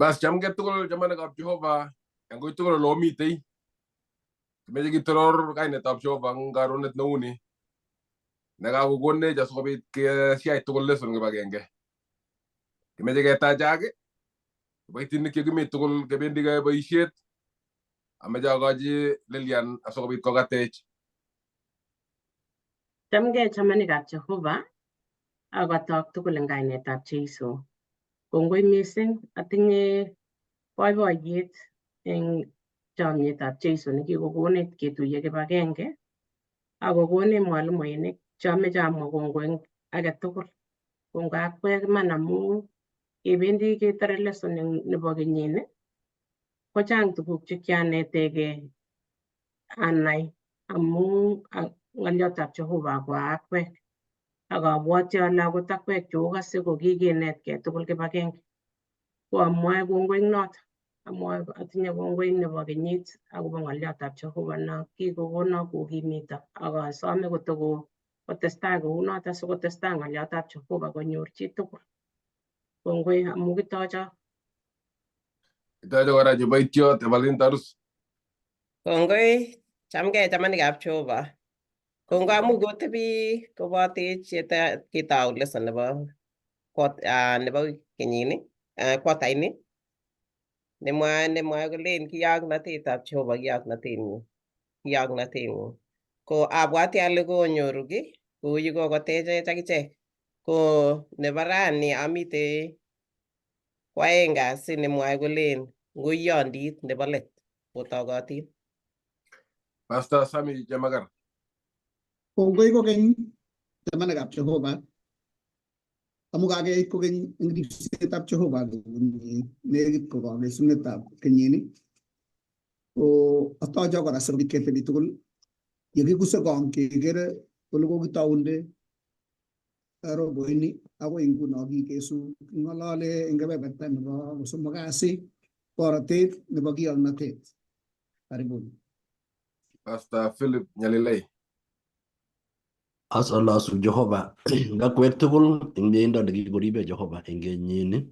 Bas chamgei tugul chamanikab Jehova eng koi tugul ole omitei. Kimeche kitoror kainetab Jehova eng karonet neuni nekakokonech asikobit kesiach tugul lesson kibagenge. Kimeche ketachak kiboitinik chekimi tugul kebendi keyoe boisiet. Ameche akochi Lilian asikobit kokatech. Chamgei chamanikab Jehova akotok tugul eng kainetab Jeiso. Kongoi mising, atinye boiboiyet eng chomietab Jeiso nekikokonech ketuiye kibagenge akokonech mwalimuinik cheameche amwa kongoi eng age tugul. Kongoi akwek iman amu kebendi ketore lesson nebo kenyini kochang tuguk che kianetegei anai amu ng'oliotab Jehova ko akwek. Ak abwoti ale akot akwek cheokose ko kikinetkei tugul kibagenge. Ko amwoe kongoi eng noto. Amwoe atinye kongoi nebo kenyit akobo ng'oliotab Jehova no kikokono kokimito ak asome kotoko kotestai kounoto sikotestai ng'oliotab Jehova konyor chitugul. Kongoi amu kitocho. Kitoche kora cheboitiot Evelyn Tarus. Kongoi, chamgei chamanikab Jehova. Kongoi amu kotebi kobotech kitou lesson nebo nebo kenyini, quarter ini nemwae kolen kiyoknotetab Jehova kiyoknotenyu, kiyoknotengung. Ko abwati ale konyoru ki kou yekokotechech akichek. Ko nebo rani amite kwaeng kasi nemwae kolen ngoyondit nebo let otogotin. Pastor Sami Chemaker. Kongoi kokeny chamanikab Jehova amu kakeit kokeny eng ripsetab Jehova kobun nekit ko kakesunetab kenyini. Ko atocho kora sikobit ketebi tugul yekikuse kong kekere ole kokitounde roboini akoi nguno kikesu king'olole eng kebeberta nebo kosomok kasi borotet nebo kiyoknotet. Karibuni. Pastor Philip Nyalilei. As olosu Jehova ngakwek tugul eng mieindo nekikoribe Jehova eng kenyini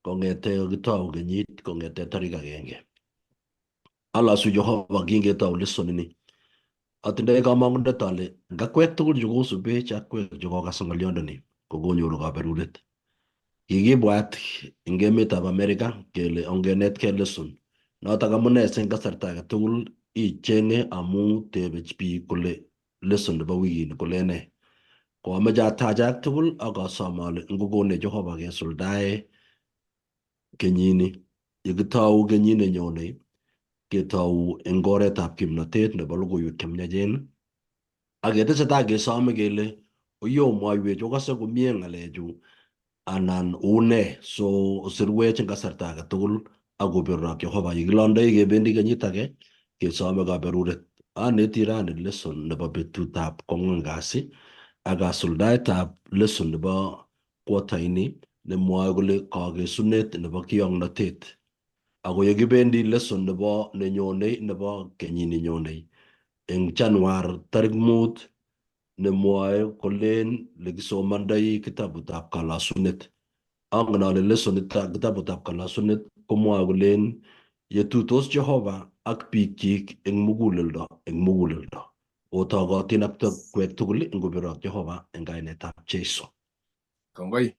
kong'ete kokitou kenyit kong'ete tarik agenge. Alosu Jehova kingetou lesson ini. Atindoi kamang'unet ale ngakwek tugul chekosubech akwek chekokas ng'olyondoni kokonyoru kaberuret. Kikibwat eng emetab Amerika kele ongenetkei lesson. Notok amune si eng kasarta age tugul icheng'e amu tebe biik kole lesson nebo wikini kole nee. Ko ameche atachak tugul ak asom ale ngokonech Jehova kesuldae kenyini. Yekitou kenyit nenyone ketou eng oretab kimnatet nebo logoiwek chemiachen ak ketesetai kesome kele oyo mwaiwech okase komie ng'alechu anan une so osirwech eng kasarta age tugul ak koberurok Jehova yekilondoi kebendi kenyit age kesome kaberuret. Aneti rani lesson nebo betutab kwang'wan kasi ak kasuldaetab lesson nebo quarter ini nemwoe kole kakesunet nebo kiyong'notet. Ako yekibendi lesson nebo nenyonei nebo kenyini nyonei eng Januar tarik 5 nemwoe kolen lekisomondoi kitabutab kalosunet. Angen ale lesson kitabutab kalosunet komwoe kolen yetuitos Jehova ak biikchik eng muguleldo eng muguleldo. Otogotin ak kwek tugul ngobirok Jehova eng kainetab Jesu. Kongoi.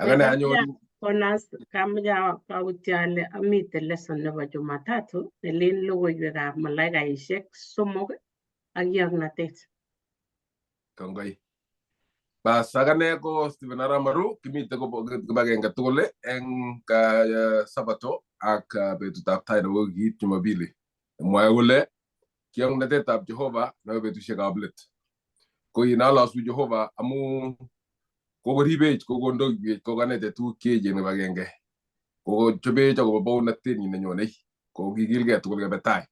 Akane anyun Konas kameche kautye ale amite lesson nebo Jumatatu nelen logoiwekab malaikaishek somok ak kioknotet. Kongoi. Bas akane ko Stephen Aramaru kimite kibagenge tugul eng Sabato ak betutab tai nebo wikit Jumapili. Mwae kole kioknotetab Jehova nebo betusiekab let. Ko inalosu Jehova amu kokoribech, kokondoiwech, kokanetech tuguk cheechen kibagenge, kokochobech akobo bounatenyi nenyonei, ko kikilgei tugul kebe tai.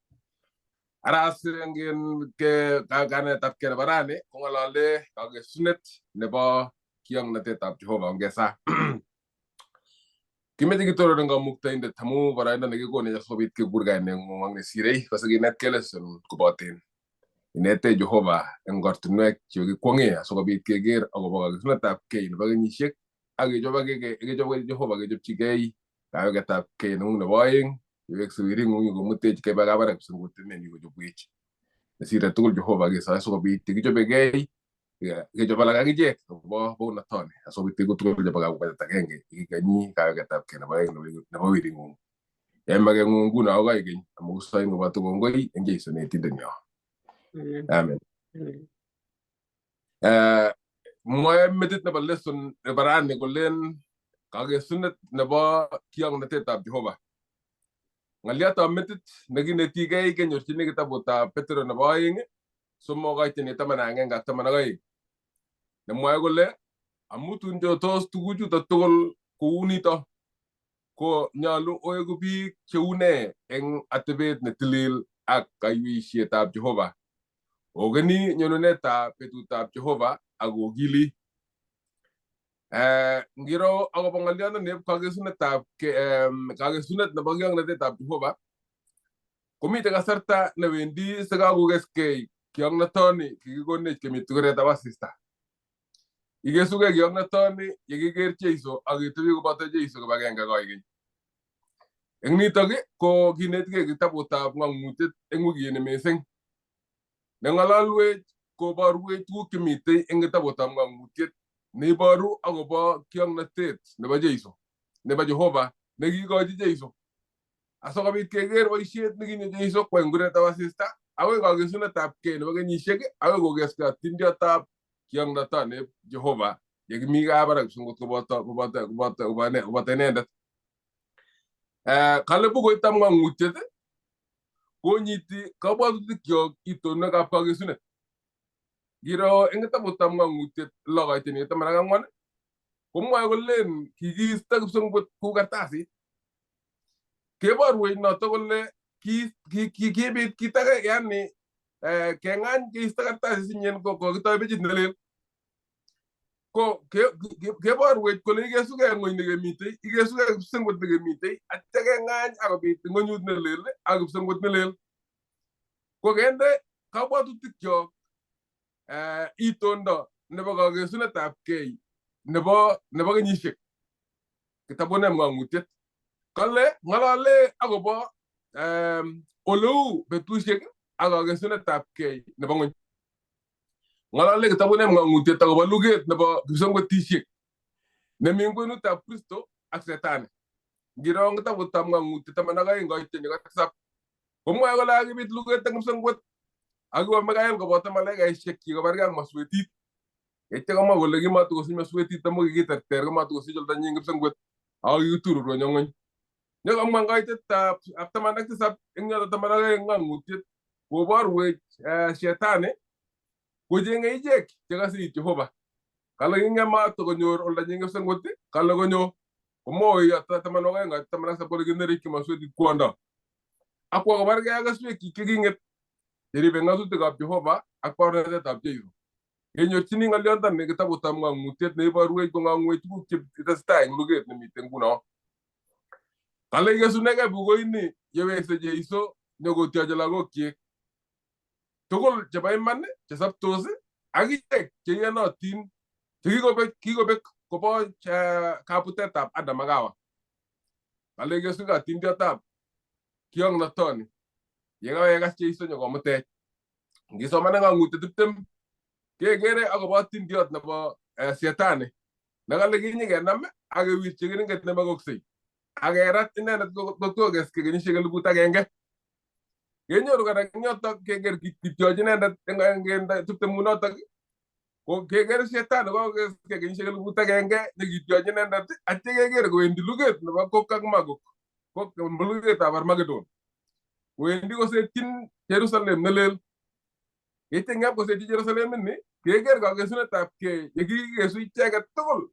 Ara ingen ke kanetabkei nebo rani kong'olole kakesunet nebo kiyong'natetab Jehova ongesa. Kimeche kitonon eng kamuktaindet amu boroindo nekikonech asikobit kekur kaineng'ung ak nesirei kosikinetkei lesson koboten inetech Jehova eng ortinwek chekikwong'e asikobit keker akobo kakesunetab kei nebo kenyisiek ak kechob Jehova kechopchigei Kaweketab kei neng'ung nebo oeng, iwekse wiring'ung komutech keba kabarak kipsengwet ineni kochobwech. Nesire tugul Jehova kesoe sikobit yekichobekei kechop alak akichek akobo bounatoni asikobit iku tugul chebo kabwatet agenge ikikanyi kaweketab kei nebo oeng nebo wiring'ung. Yai makeng'ung nguno ak koikeny amu kisoin koboto kongoi eng Jesu netindenyo. Amen. Amen. Amen. Mwae metit nebo lesson nebo rani kolen kakesunet nebo kiongnotetab Jehova. Ng'oliotab metit nekinetigei kenyorchini kitabutab Petero nebo oeng 3 kaitini 11 ak 12 nemwoe kole amu tun chotos tuguchuto tugul kou nito ko nyolu oeku biik cheune eng atebet netilil ak kaiweisietab Jehova. Ogeni nyonunetab betutab Jehova ak ogili. Ngiro akobo ng'olyondoni kakesunetab kakesunet nebo kiong'notetab Jehova komiten kasarta newendi sikakokeskei kiong'notoni kikikonech kemi tukuretab asista. Ikesugei kiong'notoni yekiker Jeiso ak ketebi koboto Jeiso kibagenge koikeny. Eng nitok ko kinetigei kitabutab ng'ong'utiet eng wikini mising. Neng'ololwech koborwech tuguk chemitei eng kitabutab ng'ong'utiet neiboru akobo kiong'notet nebo Jeiso nebo Jehova nekiikochi Jeiso. Asikobit keker boisiet nekinyo Jeiso kwai nguretab asista akoi kakesunetab kei nebo kenyisiek akoi kokeskei atindiotab kiong'notoni Jehova yekimi kabarak kipsongot koboto koboto koboto koboto inendet. Kale bukuitab ng'ong'utiet konyiti kabwatutikyok itonwekab kakesunet. Ngiro eng kitabutab ng'ong'utiet 6 kaitini 14 komwoe kolen kikiisto kipsongwet kou kartasit. Keborwech noto kole kibit kit age yani keng'any keisto kartasit sinyen kokitoi pechit nelel. Ko keborwech kole ikesugei ng'weny nekemitei, ikesugei kipsengwet nekemitei, atya keng'any akobit ng'wenyut nelel ak kipsengwet nelel. Ko kende kabwatutikyok itondo nebo kakesunetab kei nebo kenyisiek kitabuneb ng'ong'utiet. Kale ng'olole akobo oleu betusiek ak kakesunetab kei nebo ng'weny. Ng'olole kitabuneb ng'ong'utiet akobo luget nebo kipsengwetisiek nemi eng kwenutab Kristo ak Setani. Ngiro eng kitabutab ng'ong'utiet 12 koiteni 7 komwoe kole kakibit luget eng kipsengwet ak kiwo Mikael koboto malaikaisiekchik kobargei ak maswetit. Yeityo komwa kole kimatukosich maswetit amu kikiterter komatukosich oldanyin kipsengwet ako kikitururweny ng'weny. Nyokomwa eng kaitetab 17 eng yoto 12 ng'ong'utiet koborwech Shetani kocheng'e ichek chekase it Jehova. Kale king'emato konyor oldanyin kipsengwet, kale konyo komwoe yoto 12 kait 17 kole kinerikyi maswetit kwondo. Akwo kobargei ak keswekchik cheking'et cheribe ng'atutikab Jehova ak baornatetab Jeiso. Kenyorchini ng'olyondoni kitabutab ng'ong'utiet neiborwech kong'ong'wech tuguk chetesetai eng luget nemiten nguno. Kale ikesunegei bukuini yewekse Jeiso nyokotyoche lagokyik tugul chebo iman chesoptos ak ichek cheiyonotin chekikobek kobo kabutetab Adam ak Hawa. Kale ikesuge atindiotab kiong'notoni yekakekas Jeiso nyokomutech. Ngisoman eng ng'ong'utiet 20 kekere akobo atindiot nebo Shetani nekale kinyikenam ak kewirchi keringet nemakoksei ak kerat inendet kot kokeskei kenyisiek 1000. Kenyoru kora eng yotok keker kityochi inendet eng 20 notok ko keker Shetani kokeskei kenyisiek 1000 nekityochi inendet atya keker kowendi luget nebo Gog ak Magog, Gog lugetab Armageddon kowendi kosetyin Jerusalem nelel. Yeityo ngap kosetyi Jerusalem ini keker kakesunetab kei yekikikesu icheket tugul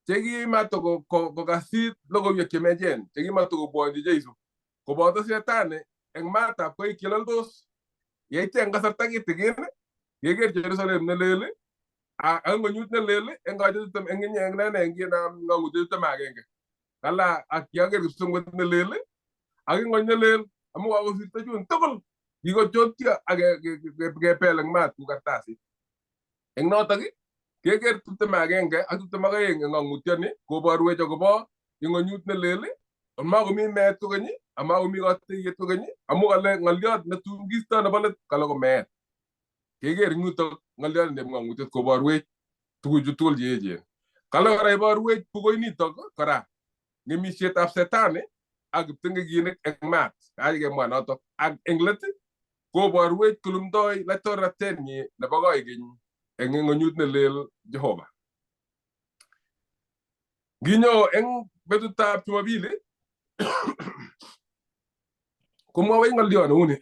chekimatoko kasit logoiwek chemiachen chekimatokobwonchi Jeiso koboto Shetani eng matab koik cheloldos. Yeityo eng kasarta kitikin keker Jerusalem nelel ak ng'wenyut nelel eng koitet 20 eng eng nene eng ng'ong'utiet 21. Kala ak kiaker kipsengwet nelel ak ing'weny nelel amu kakosirto chun tugul kikochotyo ak kepel eng maat kou kartasit. Eng notok keker 21 ak 22 eng ng'ong'utioni koborwech akobo ing'wenyut nelel Makomi meet kokeny, amakomi koteiywet kokeny, amu kale ng'olyot netun kisto nebo let kale ko meet. Keker eng yutok ng'olyot neb ng'ong'utiet koborwech tuguchu tugul cheechen. Kale kora iborwech bukuinitok kora ng'emisietab setani ak kipting'ikinik eng maat. Kakemwa notok. Ak eng let koborwech kolumdoi laitornatenyi nebo koikeny eng ng'onyut ne lel Jehova. Nginyo eng betutab Jumapili komwawech ng'olyo neuni.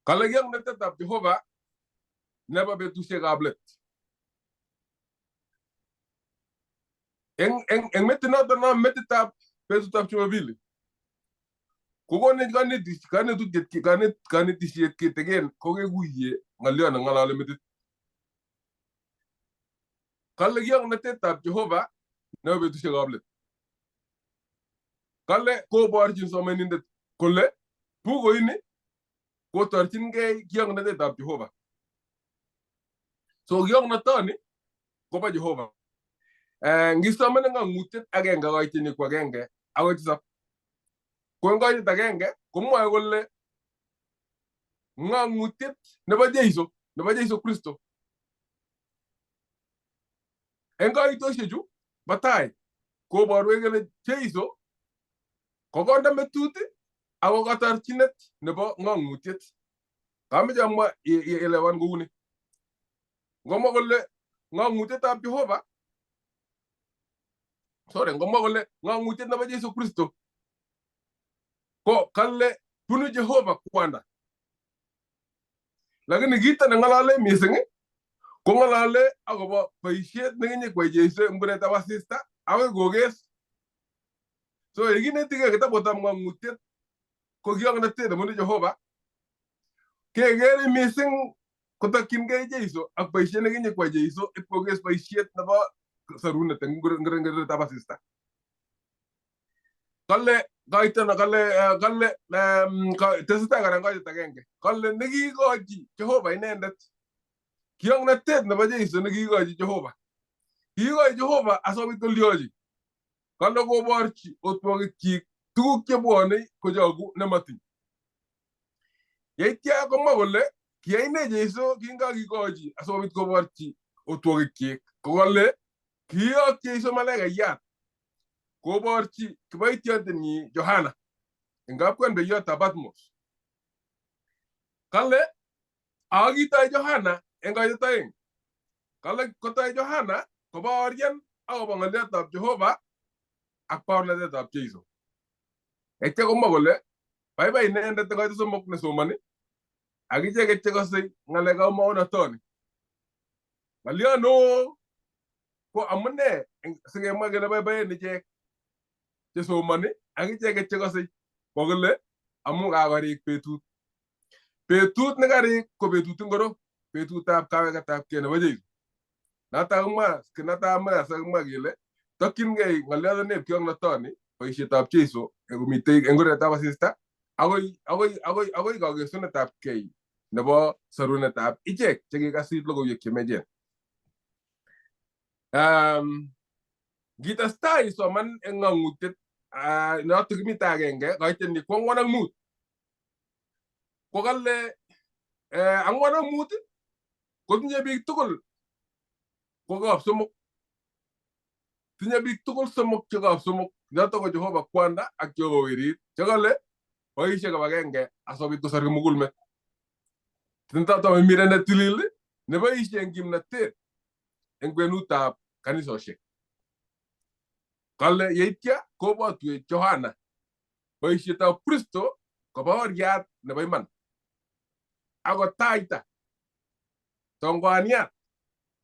Kale kioknotetab Jehova nebo betusiekab let. Eng metit noto no metitab betutab Jumapili kokonech kanetisiet kitikin kokekuye ng'olyo neng'ololi metit. Kale kioknotetab Jehova nebo betusiekab let. Kale koborchin somanindet kole bukuini kotorchingei kioknotetab Jehova. So kioknotoni kobo Jehova. Ngisoman eng ng'ang'utiet agenge koitini ko agenge akoi tisap. Ko eng koitet agenge komwoe kole ng'ang'utiet nebo Jeiso, nebo Jeiso Kristo. Eng kaitoshechu bo tai koborwech kole Jeiso kokonde metut ako katarchinet nebo ng'ang'utiet. Kameche amwa ielewan kouni. Ngomwa kole ng'ang'utietab Jehova, sorry, ngomwa kole ng'ang'utiet nebo Jesu Kristo ko kale bunu Jehova kwanda. Lakini kito neng'olole mising ko ng'olole akobo boisiet nekinyekwai Jesu eng mburetab asista akoi kokes. So yekinetigei kitabutab ng'ang'utiet ko kioknotet nebunu Jehova kekere mising kotokchingei Jeiso ak boisiet nekinyekwai Jeiso ipkokes boisiet nebo sorunet eng ng'eretab asista. Kale koito kale kale tesetai kora koitet agenge kale nekikochi Jehova inendet kioknotet nebo Jeiso nekikochi Jehova. Kikochi Jehova asikobit kolyochi. Kale koborchi otwogikyik tuguk chebwone kochoku nematiny. Yeitya komwa kole kiyai ne Jeiso kinkakikochi asikobit koborchi otwogikyik. Kokale kiyok Jeiso malaikayat koborchi kiboitiondenyi Johana eng kapkwen beyotab Patmos. Kale akitoi Johana eng koitet aeng. Kale kotoi Johana kobaoryan akobo ng'olyotab Jehova ak baornatetab Jeiso. Yeitya komwa kole baibai inendet eng koitet somok nesomoni ak icheket chekosei ng'alekab maonatoni. Ng'olyo neo ko amune sikemwa kele boiboen ichek chesomoni ak icheket chekosei ko kole amu kakorik betut. Betut nekarik ko betut ingoro? Betutab kaweketabkei nebo Jeiso. Noto kamwa, noto amune asikemwa kele tokyingei ng'olyondoneb kioknotoni boisietab Jeiso komitei eng kuretab asista akoi akoi akoi akoi kakesunetabkei nebo sorunetab ichek chekikasit logoiwek chemechen. Ngitestai isoman eng ng'ang'utiet notok kimite agenge koiteni ko ang'wan ak mut ko kale ang'wan ak mut kotinye biik tugul kokop somok. Tinye biik tugul somok chekop somok chotok ko Jehova Kwanda ak Jehova Werit chekale boisie kibagenge asikobit kosor kimugulmet. Tindoto mire netilil neboisie eng kimnatet eng kwenutab kanisosiek. Kale yeitya kobotwech Johana boisietab Kristo kobaoriat nebo iman akotaita tongwaniat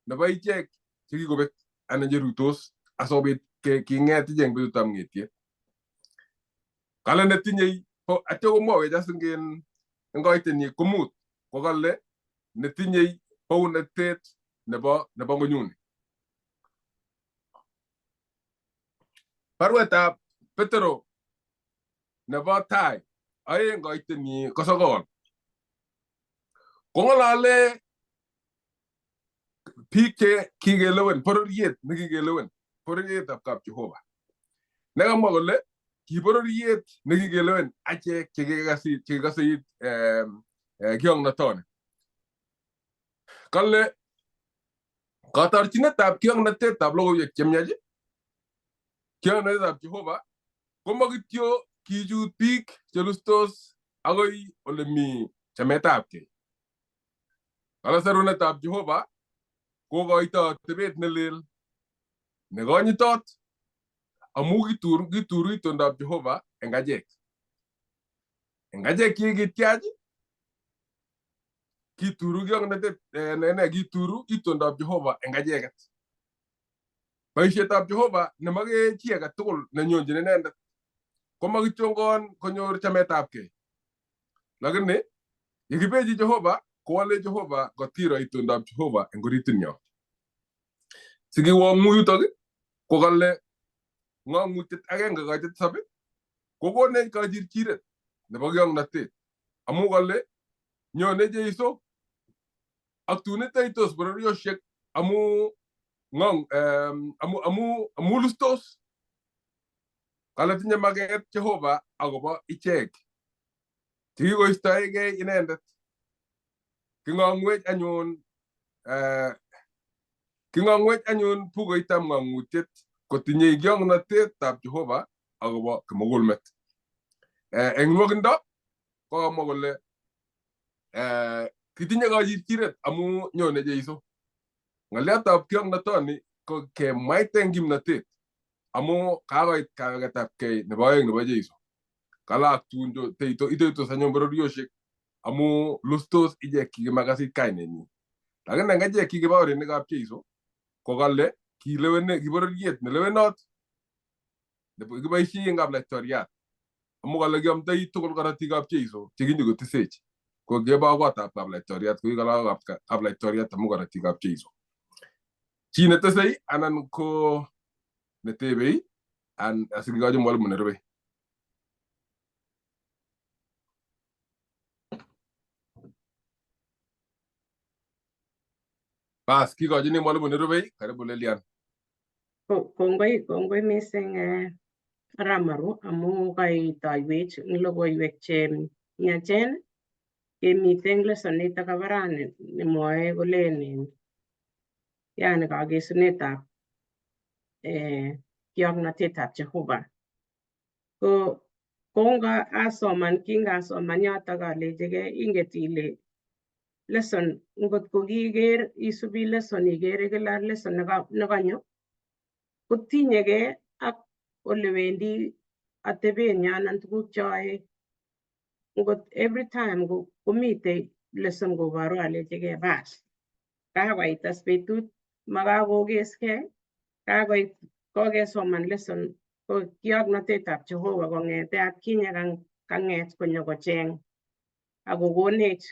nebo ichek chekikobek anan cheruitos asikobit king'et ichek eng betutab ng'etiet. Kale netinyei atyo komwawech as eng koitenyi komut ko kale netinyei bounetet nebo ng'onyuni. Baruetab Petero nebo tai aeng koitenyi ko sokol kong'olole biik che kikelewen bororiet nekikelewen bororietab kap Jehova. Nekamwa kole ki bororiet nekikelewen achek chekikaseit kiong'notoni. Kale katorchinetab kiong'notetab logoiwek chemiach, kiong'notetab Jehova, komo kityo kichut biik chelustos akoi olemi chametabgei. Kale serunetab Jehova kokoito atebet nelel nekonyitot amu kituru itondab Jehova eng achek. Eng achek chekiketyach kituru kiong'notet ne kituru itondab Jehova eng acheket. Boisietab Jehova nemake chi age tugul nenyonjin inendet komakityongon konyor chametabgei. Lakini yekibechi Jehova kowale Jehova kotkiro itondab Jehova eng oritinyo. Sikiwong'u yutok ko kale ng'ong'utiet agenge koitet tisab kokonech kachirchiret nebo kiong'notet amu kale nyone Jeiso ak tun iteitos bororiosiek amu ng'ong amu lustos. Kale tinye maket Jehova akobo ichek chekikoistoegei inendet. King'ong'wech anyun king'ong'wech anyun bukuitab ng'ong'utiet kotinyei kiong'notetab Jehova akobo kimugulmet. Eng nwokindo kokamwa kole kitinye kachirchiret amu nyone Jeiso. Ng'oliotab kiong'notoni ko kemwaiten kimnotet amu kakoit kaweketabkei nebo oeng nebo Jeiso. Kale ak tun iteitos anyun bororiosiek amu lustos ichek chikimakasit kainenyin. Lakini eng achek chikibaorinikab Jeiso ko kale kilewene kibororiet nelewenot kiboisie eng kaplaitoriat amu kale kiamdoi tugul korotikab Jeiso chekinyokotisech ko kebo kotab kaplaitoriat ko kikalagokab kaplaitoriat amu korotikab Jeiso. Chi netesei anan ko netebei asikikochi mwalimu nerubei. Bas, kikochini mwalimu nerubei. Karibu Lilian. Kongoi mising Ramaru amu kaitoiwech eng logoiwek che miachen. Kemiten lesson nitok kabarani nemwoe kolen yani kakesunetab kiong'notetab Jehova. Ko konga asoman kingasoman yotok alechigei inget ile lesson ngot ko kiker isubi lesson ikere kila lesson nekanyo kotinyegei ak olewendi atebenyo anan tuguk cheoe. Ngot every time komitei lesson koboru alechigei bas kakoit as betut makakokeskei kakoit kokesoman lesson ko kioknotetab Jehova kong'ete atkinye kang'et konyo kocheng akokonech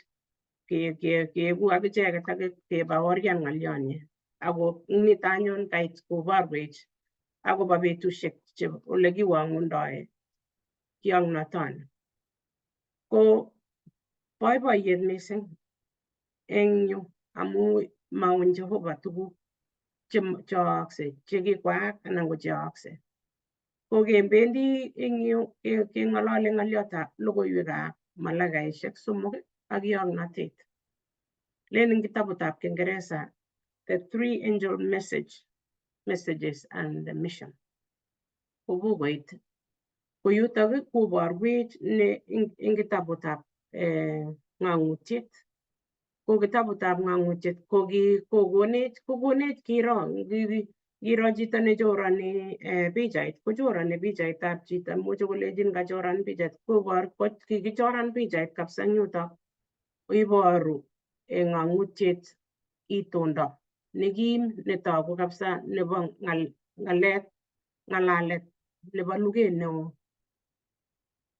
keeku ak icheket ak kebaorian ng'olyonyi ako nito anyun kait koborwech akobo betusiek che ole kiwong'undoi kiong'notoni. Ko boiboiyet mising eng yu amu maun Jehova tuguk cheyookse chekikwaak anan ko cheyookse. Ko kebendi eng yu keng'olole ng'oliotab logoiwekab malakaishek somok ak kiong'notet. Len eng kitabutab Kiingereza The Three Angel Messages and the Mission. Ko bukuit ko yutok koborwech ne eng kitabutab ng'ong'utiet. Ko kitabutab ng'ong'utiet ko kokonech kiro kiro chito nechoroni pichait kochoroni pichaitab chito imuche kolechin kachoran pichait kobor kikichoran pichait kabisa eng yutok iboru ng'ong'utiet itondo nekim netogu kabisa nebo ng'alet ng'alalet nebo luget neo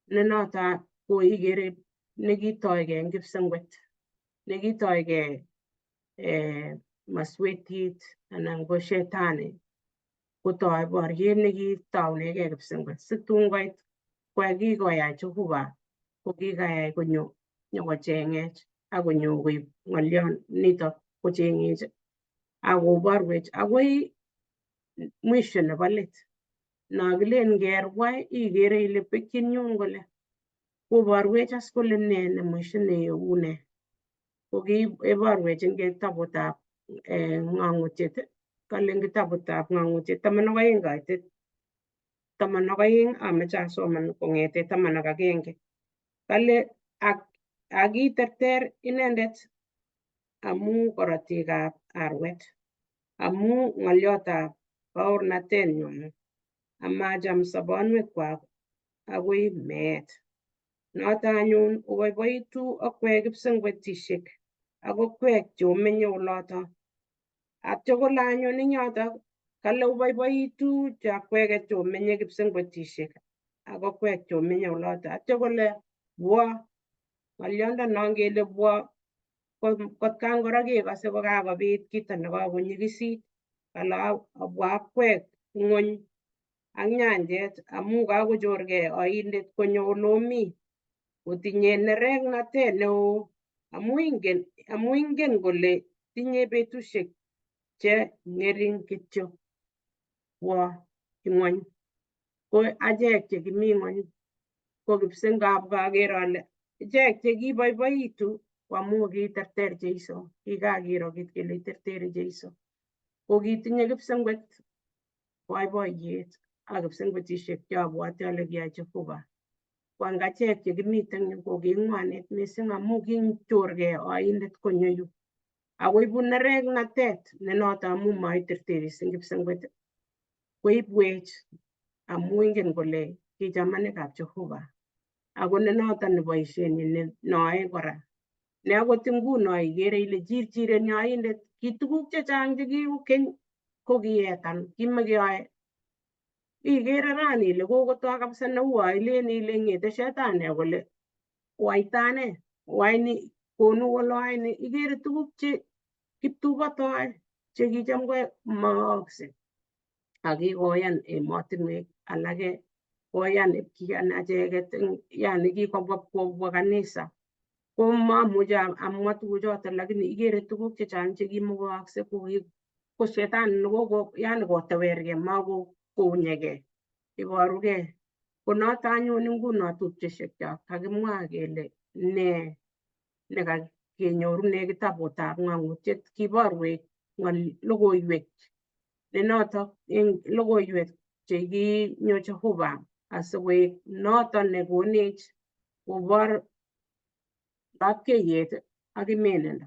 ne noto ko ikere nekitoige eng kipsengwet nekitoige maswetit anan ko shetani kotoi boriet nekitounegei kipsengwet situn koit kikoyai Jehova ko kikayai konyo nyokocheng'ech akonyo koib ng'olion nitok kocheng'ech akoborwech akoi mwisho nebo let. Nokilen ngerwai ikere ile bekyin yun kole koborwech as kole ne ne mwisho neyobu ne. Ko kiborwech eng kitabutab ng'ong'utiet, kale eng kitabutab ng'ong'utiet 12 kaitet 12 ameche asoman kong'ete 11. Kale ak akiterter inendet amu korotikab arwet, amu ng'olyotab baornatenywan, amacham sobonwekwak akoi meet. Noto anyun oboiboitu okwek kipsengwetishek ak okwek cheomenye oloto. Atyo kole anyun eng yotok kale oboiboitu akweket cheomenye kipsengwetishek ak okwek cheomenye oloto. Atyo kole bwa ng'olyondo kele bwa kotkan kora kekose kokakobit kito nekakonyikisit. Kale abwa akwek ng'wony ak nyanjet amu kakochorgei oindet konyo olomi kotinye nereknatet neo amu ingen kole tinye betusiek che ng'ering kityo. Bwa ing'wony. Ko achek chekimi ng'wony ko kipsengab kaker ale ichek chekiboiboitu ko amu kiterter Jeiso, kikakiro kit kele iterteri Jeiso. Ko kitinye kipsengwet boiboiyet ak kipsengwetishek cheabwoti ale kiyai Jehova. Ko ang achek chekimiten yu ko king'wanit mising amu kinchorgei oindet konyo yu. Akoibu nereknatet ne noto amu maiterteris eng kipsengwet koibwech amu ingen kole kichamanikab Jehova. Ako ne noto ne boisienyi noe kora. Ne akot nguno ikere ile chirchireni oindet ki tuguk chechang chekiu keny ko kietan kimakeyoe. Ikere rani ile kokotok kabisa neuo ilen ile ng'ete shetani kole waitane waini konu kole ikere tuguk che kiptubotoi chekicham ko maakse. Ak kikoyan emotinwek alake koyan ipkiyan acheket yani kikobwa kobwa kanisa. Ko mamuche amwa tuguchoto lakini ikere tuguk chechang chekimukoakse ko shetani nekoko yani kotewergei makokounyegei iborugei. Ko noto anyun nguno tupchosiekyok kakimwa kele ne nekakenyorune kitabutab ng'ong'utiet kiborwech logoiwek ne notok eng logoiwek chekinyo Jehova asikoek noto nekonech kobor lapkeiyet ak imenindo.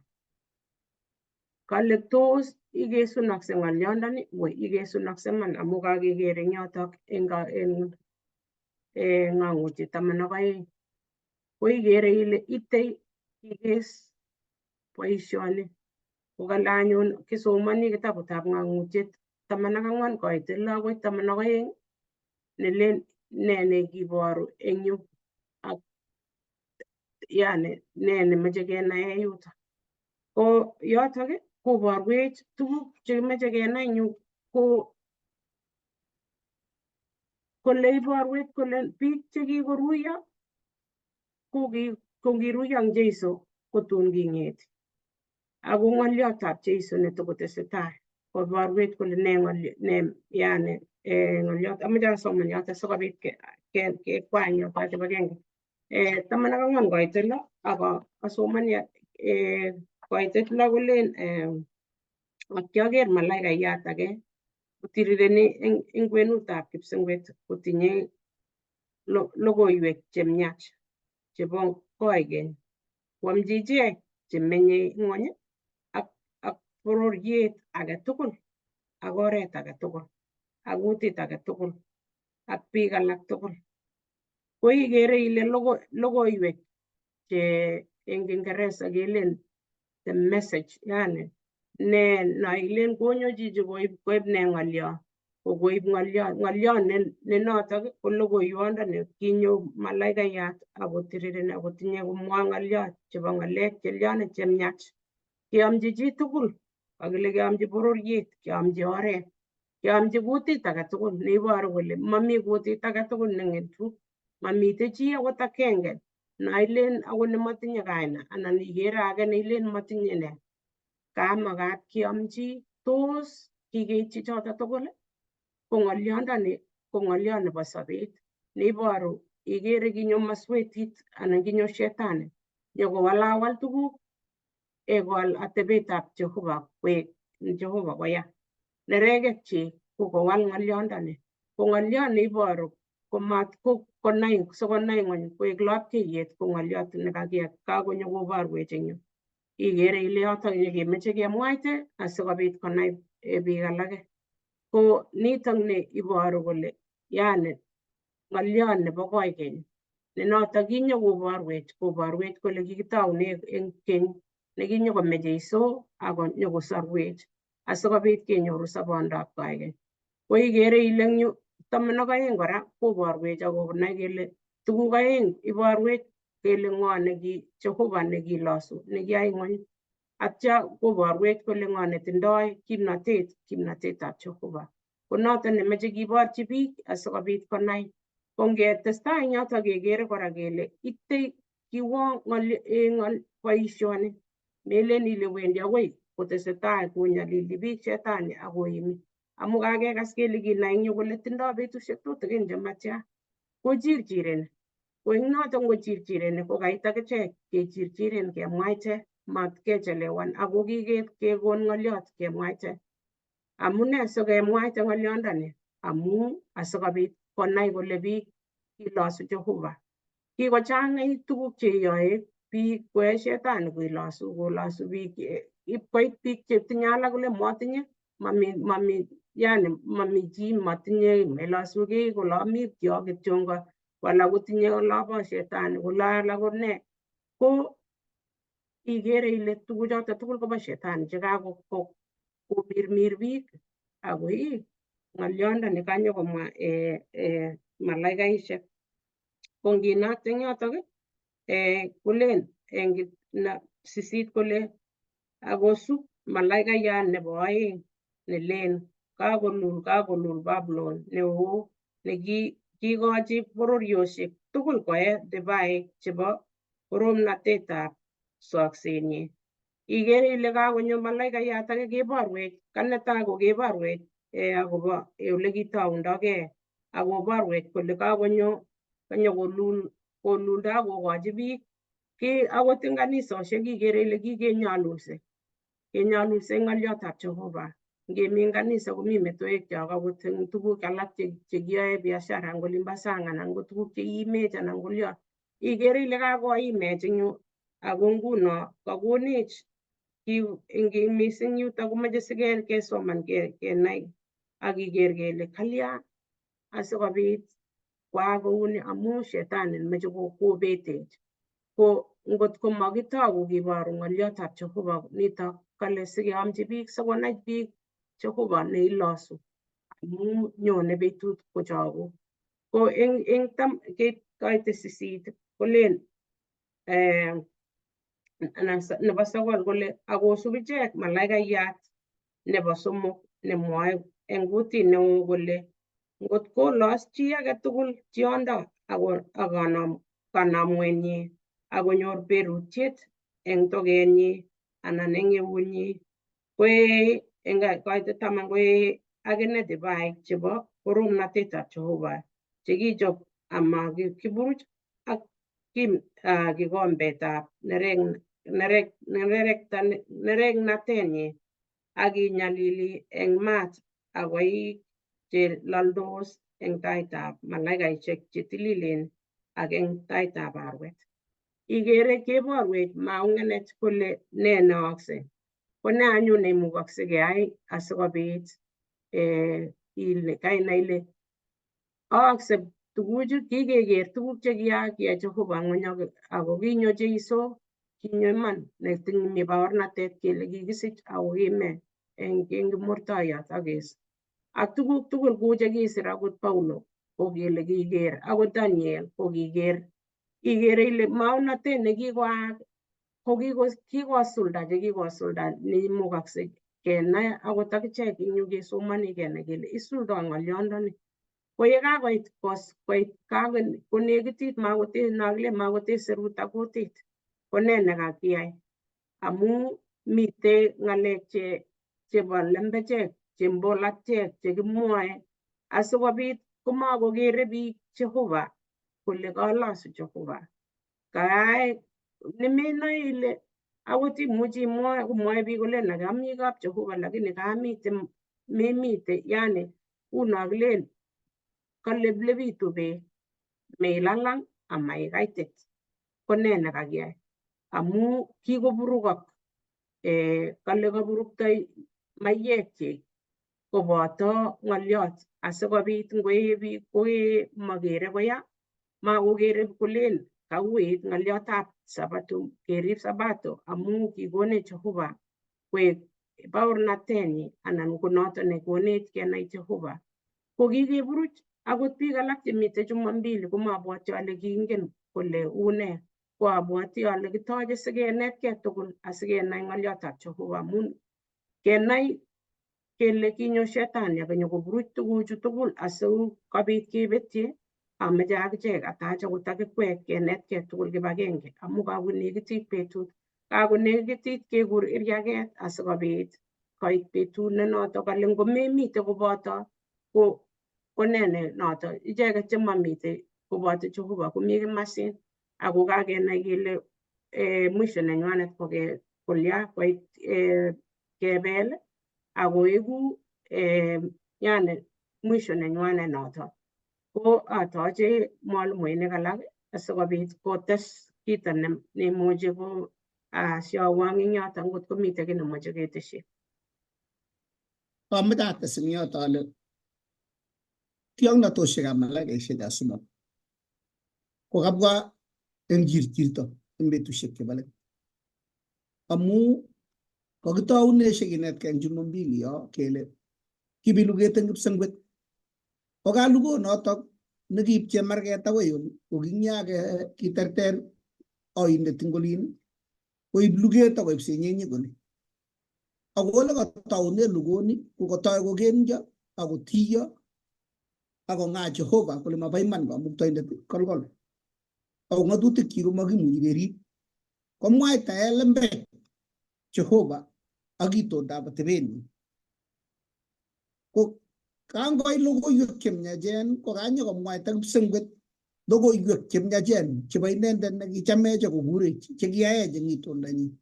Kale tos ikesunokse ng'olyondoni? Woi ikesunokse man amu kakeker eng yotok eng ng'ong'utiet 12. Ko ikere ile itei ikes boisioni. Ko kale anyun kisomoni kitabutab ng'ong'utiet 14 koitet 6 akoi 12 nelen ne nekiboru eng yu ak yani ne nemoche kenae yuto. Ko yotok koborwech tuguk chekimeche kenai eng yu ko kole iborwech kole biik chekikoruiyo ko ngiruiyo eng Jeiso kotun king'eti. Ako ng'olyotab Jeiso netokotesetai koborwech kole ne ne yani ng'olyot amoche asoman yoto sikobit kekwany yoto kibagenge. 14 koitet 6 ak asomoni koitet 6 kolen ak kiaker malaikayat age kotirireni eng kwenutab kipsengwet kotinye logoiwek chemiach chebo koikeny koamchi ichek chemenye ng'wony ak bororiet age tugul ak oret age tugul ak kutit age tugul ak biik alak tugul. Ko ikere ile logoiwek che eng Kiingereza kelen the message yani ne noilen konyo chichi koib ne ng'olyo ko koib ng'olyo ne notok ko logoiwondoni kinyo malaikayat akotirireni akotinye komwa ng'olyot chebo ng'alek chelyone chemiach. Keamchi chitugul, kakile keamchi bororiet, keamchi oret, keamchi kutit age tugul neiboru kole mami kutit age tugul neng'etu, mamite chi akot agenge nailen akot nemotinye kaina anan ikere age neilen motinye ne. Kamakat keamchi tos kikeityi choto tugul ko ng'olyondoni ko ng'oliot nebo sobet neiboru ikere kinyo maswetit anan kinyo shetani nyokowalawal tuguk ekowal atebetab Jehova koek Jehova koya. Nerekekchik ko kowal ng'olyondoni. Ko ng'olyot neiboru komat konai sikonai ng'ony koek lapkeiyet ko ng'olyot nekakonyo koborwech eng yu. Ikere ile yotok yekemeche kemwaite asikobit konai biik alake. Ko nitok ni iboru kole yani ng'olyot nebo koikeny ne notok kinyo koborwech koborwech kole kikitoune eng keny nekinyokome Jeiso ako nyokosorwech asikobit kenyoru sobondab koikeny. Ko ikere ile eng yu 12 kora koborwech akonai kele tuguk aeng iborwech kele ng'o neki Jehova nekilosu nekiyai ng'ony atya koborwech kole ng'o netindoi kimnatet kimnatetab Jehova. Ko noton nemeche kiborchi biik asikobit konai. Ko ngetestai eng yotok kekere kora kele ite kiwo boisioni melen ile wendi akoi kotesetai konyalili biik shetani akoimi amu kakekas kele kinai eng yu kole tindoi betusiek tutikin chematya kochirchireni. Ko eng notok ngochirchireni ko kait akichek kechirchiren kemwaite mat kechelewan ako kikekon ng'oliot kemwaite. Amune sikemwaite ng'olyondoni? Amu asikobit konai kole biik kilosu Jehova. Kikochang'it tuguk cheyoe biik koe shetani koilosu kolosu biik ipkoit biik chetinye alak kole motinye mami yani mami chi motinye melosu kiy kole ami kyo kityongo ko alak kotinye olobo shetani kole alak ko ne ko ikere ile tuguchoto tugul kobo shetani chekakomirmir biik ako ii ng'olyondoni kanyokomwa malaikaishek. Ko nginakte eng yotok kolen eng 8 kole akosub malaikayat nebo aeng nelen kakolul kakolul Babulon neo nekikochi bororiosiek tugul koe divaik chebo koromnatetab soksenyin. Ikere ile kakonyo malaikayat ake keborwech kanetai ko keborwech akobo ole kitoundokei akoborwech kole kakonyo konyo koluldo akokochi biik ki akot eng kanisosiek ikere ile kikenyolulse kenyolulse ng'oliotab Jehova. Ngemi eng kanisa komi metoek chok akot eng tuguk alak chekiyoe biashara eng olimbo sang anan ko tuguk cheiimech anan kolyon ikere ile kakoimech eng yu ako nguno kakonech mising yutok komoche sikesoman kenai ak kiker kele kalya asikobit kwaak kouni amu shetani nemoche kobetech. Ko ngot ko makitoku kiboru ng'oliotab Jehova nitok kale sikeomchi biik sikonai biik Jehova neilosu amu nyone betut kochoku. Ko eng tam koite 8 kolen anan nebo 9 kole akosub ichek malaikayat nebo 3 nemwoe eng kutit neo kole ngot kolos chi age tugul tiondo ako kanamwenyi akonyor berutiet eng tokenyi anan eng eunyi koee eng koite 10 koee akine divaik chebo koromnatetab Jehova chekichop ama kiburuch ak kikombetab nereknatenyi ak kinyalili eng maat ak koik che laldos eng taitab malaikaishek chetililen ak eng taitab arwet. Ikere keborwech maungenet kole ne neyookse. Ko ne anyun neimukokse keyai asikobit ile kainai ile aakse tuguchu kikeker tuguk chekiyaak kiyai Jehova ng'weny ako kinyo Jeiso kinyo iman netinye baornatet kele kikisich ako kime eng kimurtoiyot ak ak tuguk tugul kou chekisir akot Paulo ko kele kiker akot Daniel ko kiker. Ikere ile maonatet nekikoaak ko kikosulda chekikosulda neimukokse kenai akot akichek eng yu kesomoni kenai kele isuldoi ng'olyondoni. Ko ye kakoit koit konekitit makotee makotee serut ak kutit ko nee nekakiyai amu mitei ng'alek chebo lembechek chembolatiek chekimwoe asikobit Komakokere biik Jehova kole kalosu Jehova. Kae nemenoe ile akot imuchi imwoe komwoe biik kole ami kap Jehova lakini kamite memite, yani uno kilen kaleblebitu beek, meilalang ama ikaitit. Ko nee nekakiyai? Amu kikoburukok, kale kaburukto maiyekchik koboto ng'oliot asikobit ngoee biik koee makere koya, makokere kolen kauit ng'oliotab sabato, kerib sabato amu kikonech Jehova koek baornatenyi anan ko noto nekonech kenai Jehova. Ko kikeburuch akot biik alak chemite Jumambili komabwoti ale kingen kole une. Ko abwoti ale kitoche sikenetkei tugul asikenai ng'oliotab Jehova amun kenai kele kinyo shetani akonyo koburuch tuguchu tugul asikobit kebetyi, ameche akichek atach akot akikwek kenetkei tugul kibagenge amu kakonekitit betut, kakonekitit kekur iriaket asikobit koit betut ne noto kale ngomemite koboto ko nee ne noto icheket chemamite koboto Jehova komi kimasin ako kakenai kele mwisho nenywanet ko kolya koit kebel akoeku yani mwisho nenywanet noto. Ko atoche mwalimuinik alak asikobit kotes kito neimuchi ko asiowong eng yoto ngot komite kiy nemoche ketesyi. Amoche ates eng yoto ale kioknatoshekab malaikaishek somok ko kabwa eng chirchirto eng betusiek chebo let amu kokitouneshek kinetkei eng Jumambili yo kele kibi luget eng kipsengwet. Ko kalugonotok nekiib chemarget akoi oli koking'ya kiterter oindet eng olin koib luget akoib senyenyik oli. Ako ole kataune lugoni ko kotoi kokenyo akotiyo akong'aa Jehova kole mabo iman kamuktaindet kolkol ako ng'atutikchi komakimuchi kerib. Komwaitae lembech Jehova ak itondab atebenyi. Ko kangoit logoiwek chemyachen ko kanyo komwaita kipsengwet logoiwek chemyachen chebo inendet nekichamech akokurech chekiyaech eng itondonyi.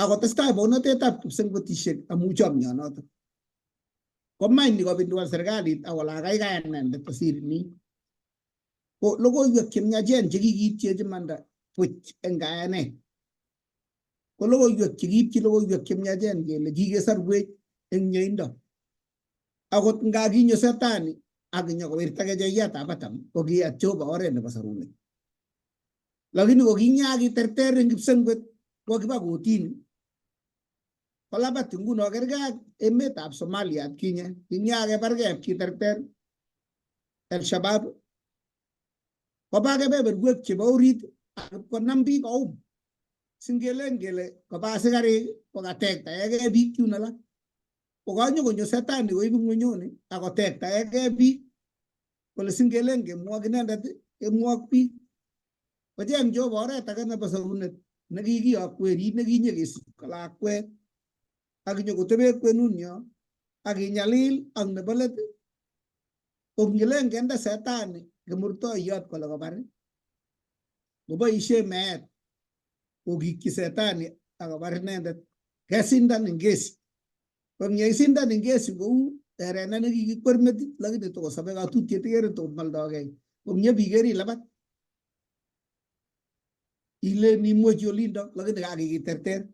Akotestai bounotetab kipsengwetishek amu chomyonoto. Komach ni kopinduan serikalit akole akaikai inendet kosir ni. Ko logoiwek chemyachen chekikiitchech imanda buch eng kayanet. Ko logoiwek chekiipchi logoiwek chemyachen kele kikesorwech eng mieindo. Akot nga kinyo setani ak nyokowirta kecheiyatab Adam ko kiyat Jehova oret nebo sorunet. Lakini ko kinyakiterter eng kipsengwet ko kiba kotini. Kolabat nguno kerkei ak emetab Somalia atkinye kinyakebarkei kiterter El Shabab koba kebeberwek chebo orit ak konam biik koum. Singelen kele koba asikarik kokatektaekei biik chun alak. Kokanyo konyo setani koib ng'wenyoni akotektaekei biik kole singelen kemwok inendet kemwok biik. Kocheng Jehova oret age nebo sorunet nekikiyok werit nekinye kesich ko lakwet ak nyokotebe kwenunyo ak kinyalil ak nebo let ko ngilen kende setani kimurtoiyot kole kobar koboishe meet kokikyi setani akobar inendet kesindan eng kesi. Ko ngeisindan eng kesi kou terena nekikikwer metit lakini tokosobe katutiet ikere tokomoldokei ko ngebiker ilabat ilen imwechi olindo lakini kakikiterter.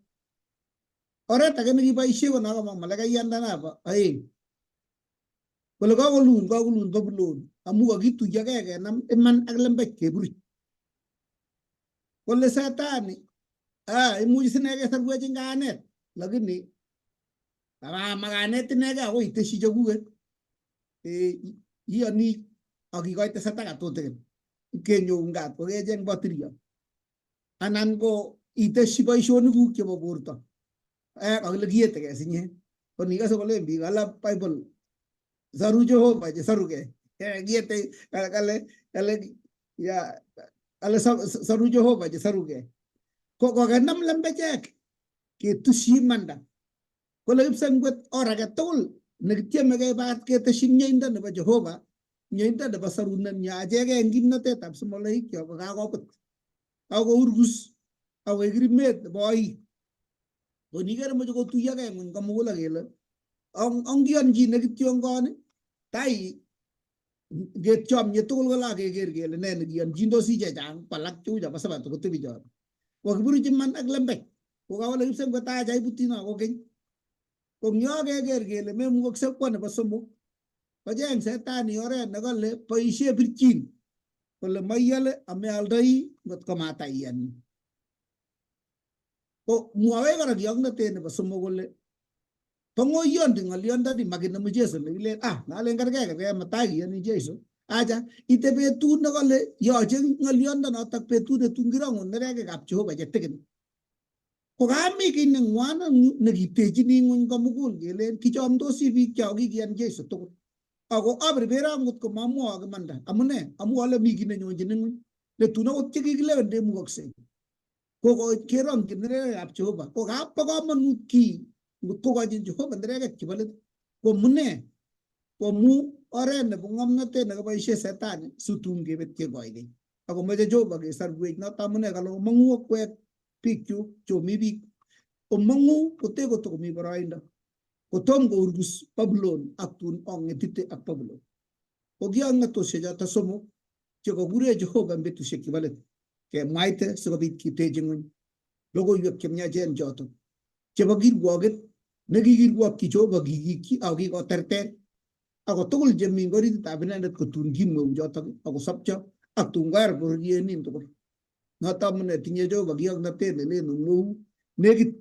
Oret age nekiboishe ko nokomong malakaiyandanabo aeng kole kakolul kakolul Babulon amu kakituyokei kenam iman ak lembech keburuch. Kole setani imuch sine kesorwech eng kayanet lakini makanet inegei akoi iteshi chekuket iyoni ak ikoite sadaka tutikin ipkenyoun kat kokecheng batirio anan ko iteshi boisionikuk chebo borto kakile kiyetekei sinye ko nikose kolen biik alak Bible soru Jehova chesorukei kiyete kale kale ya kale soru Jehova chesorukei ko kokenam lembechek ketushi imanda kole kipsengwet or age tugul nekityeme kebat keteshi mieindo nebo Jehova Mieindo nebo sorunet nyo achegei eng kimnatetab simoloik kyok ko kakobut akourgus akoek rimet nebo oik. Ko nikere moche kotuyokei ng'weny komugul ak kele ongiyonchine kityongon tai ngechomye tugul kole akeker kele ne nekiyonjindosi chechang kwalak cheu chebo sabato kotebi chon. Kokiburuch iman ak lembech. Kokawale kipsengwet acha ibutino kokeny. Ko eng yo keker kele memukokse kwo nebo somok. Kocheng setani oret nekale boisie birchin kole maiyole amealdoi ngotko mataiyan. Ko mwawech kora kioknotet nebo somok kole bo ng'oyondi ng'olyondoni makinemu Jesu nekilen ah ngalen kerkei kerkei matai kiyoni Jesu acha ite betut nekale yoche ng'oliondonotok betut netun kirong'un nerekekab Jehova chetigin. Ko kami kiy neng'wan nekitechini ng'weny komugul kelen kichomdosi biik cho kikiyan Jesu tugul. Ako aberbere angot ko mamwowok imanda. Amune? Amu ale mi kiy nenyonjin ng'weny netun akot chekikilewen ndemukoksei. Ko kerong'chin nerekekab Jehova. Ko bo komonut kiy ngot kokochin Jehova nerekek chebo let. Ko mune? Ko mu oret nebo ng'omnotet nekoboisie setani situn kebetye koikeny. Ako moche Jehova kesorwech noto amune kale omong'u okwek biik chu chomi biik. Omong'u kote kotokomi boroindo. Kotom kourgus Babulon ak tun ong'etite ak Babulon. Ko kiong'etosiek choto somok chekokure Jehova eng betusiek chebo let kemwaite sikobit kitechi ng'weny logoiwek chemiachen choto chebo kirwoket nekikirwokyi Jehova kikikyi ako kikoterter ako tugul chemi eng orititab inendet kotun kimweu chotok akosopcho ak tun koer bororienin tugul. Noto amune tinye Jehova kioknotet nelen omwou nekit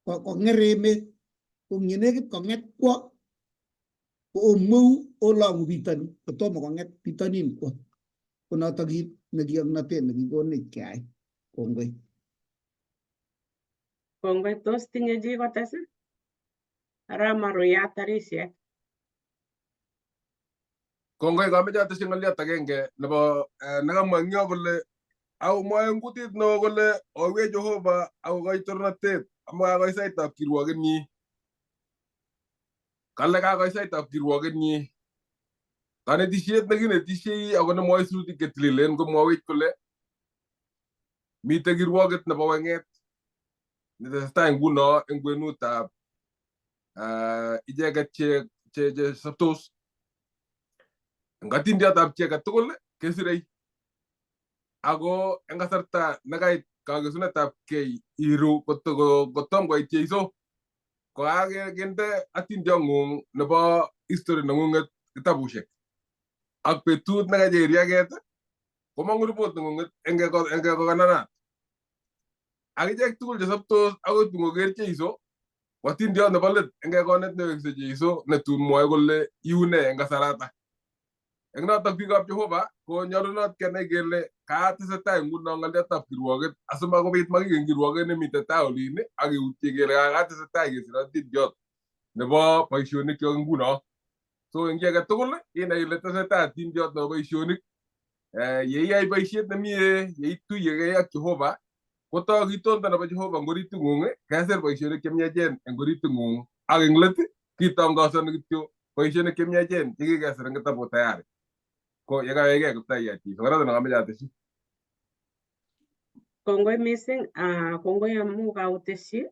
konger emet ko eng yenekit kong'et kwo ko omwou olong'u bitoni kotomo kong'et bitonin kwo. Ko noto kit nekioknotet nekikonech keyai. Kongoi. Kongoi. Tos tinye chi kotes? Aramaru yat tarisiek. Kongoi kameche atesyi ng'olyot agenge nebo nekamwa eng yo kole ako mwoe eng kutit neo kole oiwech Jehova akokoi torornatet amu kakoit saitab kirwokenyi. Kale kakoit saitab kirwokenyi. Kanetisiet nekinetisiei ako nemwoe sirutik chetililen komwowech kole mitei kirwoket nebo weng'et netesetai nguno eng kwenutab icheket che soptos. Eng atindiotab chi age tugul kesirei ako eng kasarta nekait kakesunetab kei iru kotom koit Jeiso ko kakinde atindiong'ung nebo history neng'ung'et kitabushek ak betut nekacheriaket komong'u ripot neng'ung'et eng kekokananat ak ichek tugul chesoptos akoi tun koker Jeiso ko atindiot nebo let eng kekonet newekse Jeiso netun mwoe kole iune eng kasarata. Eng notok biikab Jehova ko nyolunot kenai kele katesetai nguno ng'oliotab kirwoket asimakobit makiken kirwoket nemitei tai olin ak keutye kele katesetai kesir atindiot nebo boisionik kyok nguno. So eng chi age tugul inai ile tesetai atindiot nebo boisionik. Yeiyai boisiet nemie, yeituyegei ak Jehova kotok itondo nebo Jehova eng oriting'ung, kesir boisionik chemiachen eng oriting'ung ak eng let kitongosoni kityo boisionik chemiachen chekikesir eng kitabut tayari. Ko yekawekei Kiptayat Jesu. Konoto nekameche atesyi. Kongoi mising, kongoi amu kautesyi,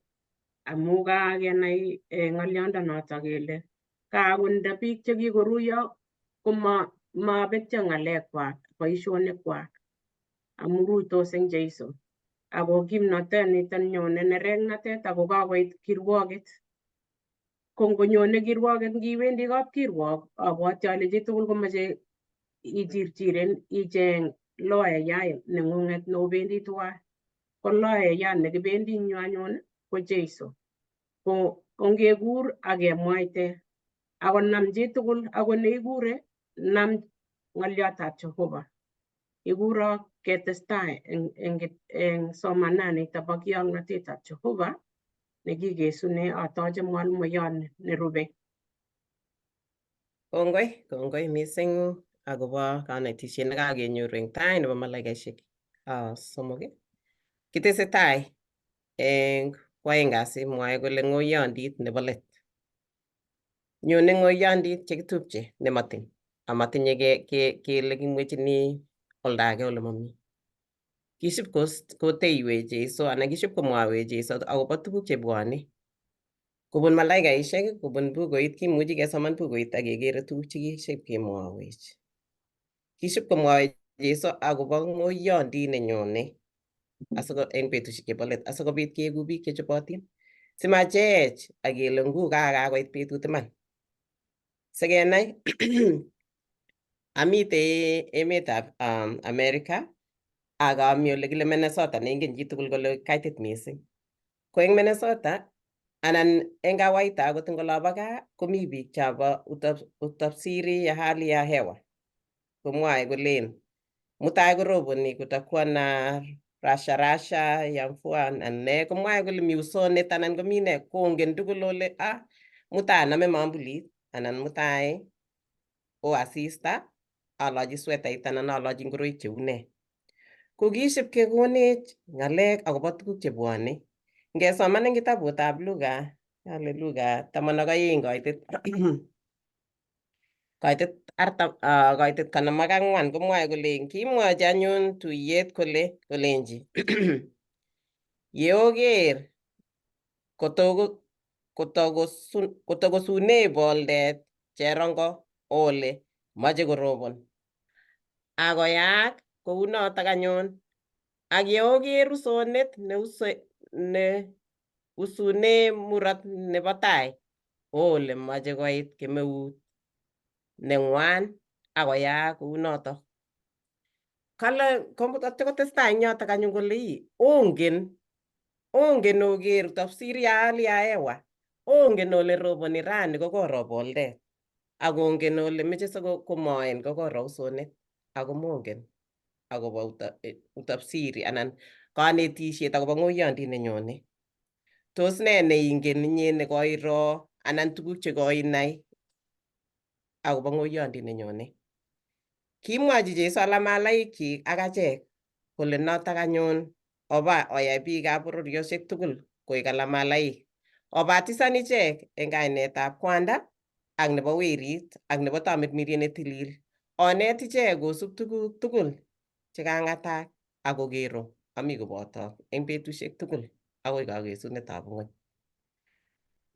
amu kakenai ng'oliondonoto kele kakonde biik chekikoruiyo koma mabetyo ng'alekwak, boisionikwak amu ruitos eng Jeiso. Ako kimnotet niton nyone nereknatet ako kakoit kirwoket. Ko ngonyone kirwoket ngiwendi kapkirwok abwoti ale chitugul komoche ichirchiren icheng lawyer neng'ung'et nobendi tuwai. Ko lawyer nekibendi eng yu anyun ko Jeiso. Ko ongekur ak kemwaite akonam chitugul ako neikure nam ng'oliotab Jehova. Ikuro ketestai eng somananito bo kioknotetab Jehova nekikesune atoche mwalimuyon nerube. Kongoi, kongoi mising akobo kanetisiet nekakenyoru eng tai nebo malaikaisiek somok. Kitesetai eng kwoeng kasi mwae kole ng'oyondit nebo let. Nyone ng'oyondit chekitupche nematin. Amatinye kele kimwechini oldo age ole mami. Kisip koteiwech Jesu anan kisip komwawech Jesu akobo tuguk chebwone. Kobun malaikaishek, kobun bukuit, kimuchi kesoman bukuit ak kekere tuguk chekisip kemwowech. Kisip komwowech Jesu akobo ng'oyondit nenyone asiko eng betusiek chebo let asikobit keeku biik chechobotin. Simachech ak kele ngu kakoit betut iman. Sikenai amite emetab America ak ami ole kile Minnesota neingen chitugul kole kaitit mising. Ko eng Minnesota anan eng kawaida akot eng olobo gaa komi biik chobo utafsiri ya hali ya hewa komwoe kolen mutai koroboni kutakuwa na rasha rasha ya mvua anan ne komwoe kole mi usonet anan komi ne kongen tugul ole ah mutai aname mambulit anan mutai oo asista alochi swetait anan alochi ngoroik cheu nee. Ko kisip kekonech ng'alek akobo tuguk chebwone. Ngesoman eng kitabutab Luka, ale Luka 12 koitet koitet artam koitet 54 komwoe kole kimwochi anyun tuyet kole kolenji yeoker kotokosune boldet cherongo ole moche korobon. Akoyaak kounotok anyun. Ak yeoker usonet ne usune murot nebo tai ole moche koit kemeut neng'wan akoyaak kounotok. Kale kotestai eng yotok anyun kole ii ongen ongen oker tafsiri ya hali ya hewa ongen ole roboni rani kokoro boldet ak ongen ole meche sikomoen kokoro usonet ako mongen akobo utafsiri anan kanetisiet akobo ng'oyondit nenyone. Tos nee neingen inye nekoiro anan tuguk chekoinai akobo ng'oyondit nenyone? Kimwochi Jesu alamalaikchik ak achek kole notok anyun oba oyai biikab bororiosiek tugul koik alamalaik. Obatisan ichek eng kainetab Kwanda ak nebo Werit ak nebo Tamirmiriet ne tilil. Onet ichek kosub tuguk tugul chekang'atak ak kokero ami kobotok eng betusiek tugul akoi kakesunetab ng'ony.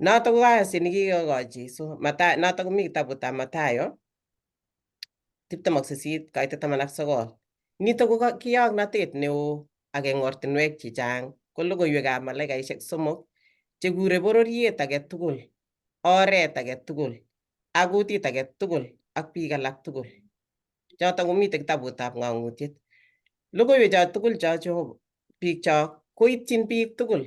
Notok ko kasit nekikokochi Jesu. Notok komi kitabutab Mathayo 28 koitet 19. Nitok ko kiyoknotet neo ak eng ortinwek chechang ko logoiwekab malaikaisiek somok chekure bororiet age tugul, oret age tugul, ak kutit age tugul ak biik alak tugul. Chotok komite kitabutab Ng'ang'utiet. Logoiwek cho tugul cho Jehova biik chok koityin biik tugul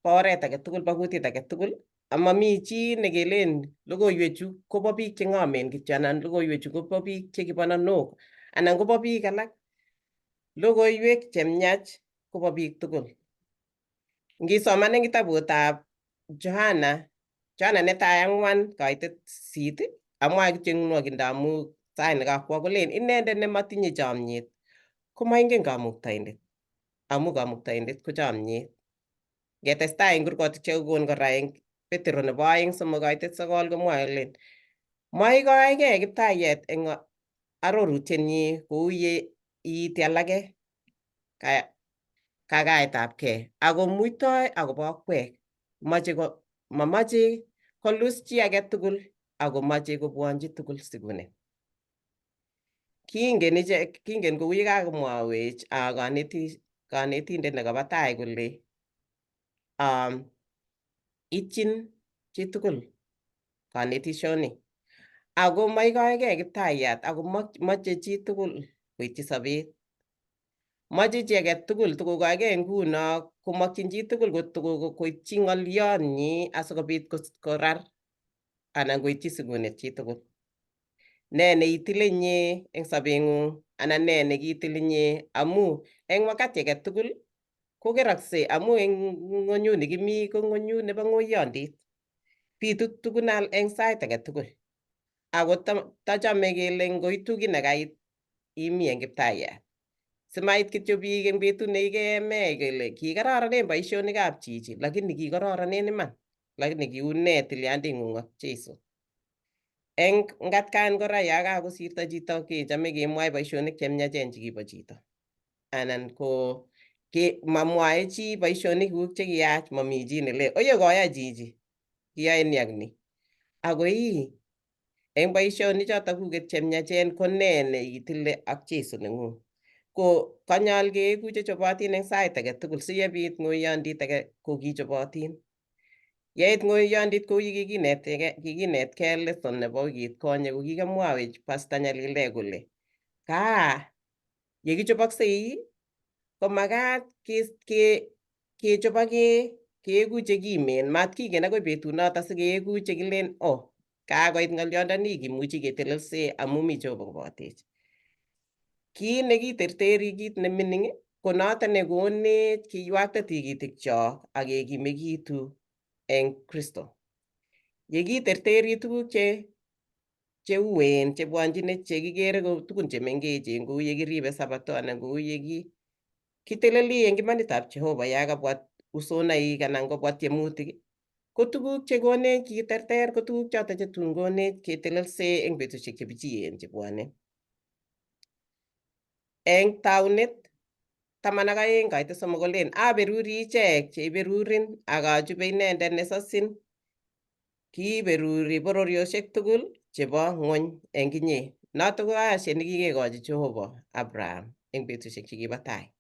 bo oret age tugul bo kutit age tugul amami chi nekelen logoiwechu kobo biik cheng'omen kityo anan logoiwechu kobo biik chekibananok anan kobo biik alak. Logoiwek chemiach kobo biik tugul. Ngisoman eng kitabutab Johana, Johana netai 4:8, amwae kityo eng nwokindo amu sait nekakwo kolen inendet nematinye chomyet komaingen Kamuktaindet amu Kamuktaindet ko chomyet. Ngetestai eng kurgotik chekakikon kora eng Petero nebo 2 3:9 komwae kolen maikoekei Kiptayat eng arorutienyi kou ye iiti alake kakaetabkei ako muitoi akobo akwek. Moche ko mamoche kolus chi age tugul ako moche kobwonchi tugul sikunet. Kingen ichek, kingen kou ye kakomwowech kanetindet nekaba tai kole ityin chitugul kanetishoni ako maikoekei Kiptayat ako moche chitugul koityi sobet. Moche chi age tugul tukokoekei nguno komokyin chitugul koityi ng'olyonyi asikobit korar anan koityi sikunet chitugul. Nee neitile inye eng sobeng'ung anan nee nekiitil inye amu eng wakati age tugul kokerakse amu eng ng'onyut nekimi ko ng'onyut nebo ng'oyondit. Bitu tugun eng sait age tugul. Ako tachame kele ngoitu kiy nekait imi eng Kiptayat. Simait kityo biik eng betut nekikeeme kele kikararanen boisionikab chichi lakini kikororonen iman lakini kiune tilyanding'ung ak Jesu. Eng ngatkan kora ya kakosirto chito kechome kemwae boisionik chemiachen chekibo chito. Anan ko ke mamwae chi boisionikuk chekiyach mami chi nele oye koyai chichi kiyoe ni ak ni. Ako ii eng boisionik chotok kuket chemiachen ko nee ne itile ak Jesu neng'ung. Ko kanyal keeku chechobotin eng sait age tugul siyebit ng'oiyondit age ko kichobotin. Yeit ng'oiyondit kou kikinetkei lesson nebo wikit konye ko kikimwawech Pastor Nyalilde kole kaa yekichoboksei komakat kechobok keeku chekimen mat kiken akoi betunoto sikeeku chekilen oh kakoit ng'olyondoni kimuchi ketelelse amu mi Jehova kobotech. Kiit nekiterteri kit nemining ko noto nekonech kiywakte tikitikchok ak kekimekitu eng Kristo. Yekiterteri tuguk che cheuen chebwonchine chekikere ko tugun chemengechen kou yekiribe sabato anan kou kiteleli eng imanitab Jehova ya kabwa usonaik anan kobwa tiemutik ko tuguk chekonech kiterter ko tuguk choto chetun konech ketelelse eng betusiek chepichien chebwone. Eng taunet 12 koite 3 kolen aberuri ichek cheiberurin ak achube inendet nesosin kiiberuri bororiosiek tugul chebo ng'wony eng inye. Noto ko ayasiet nekikekochi Jehova Abraham eng betusiek chekibo tai.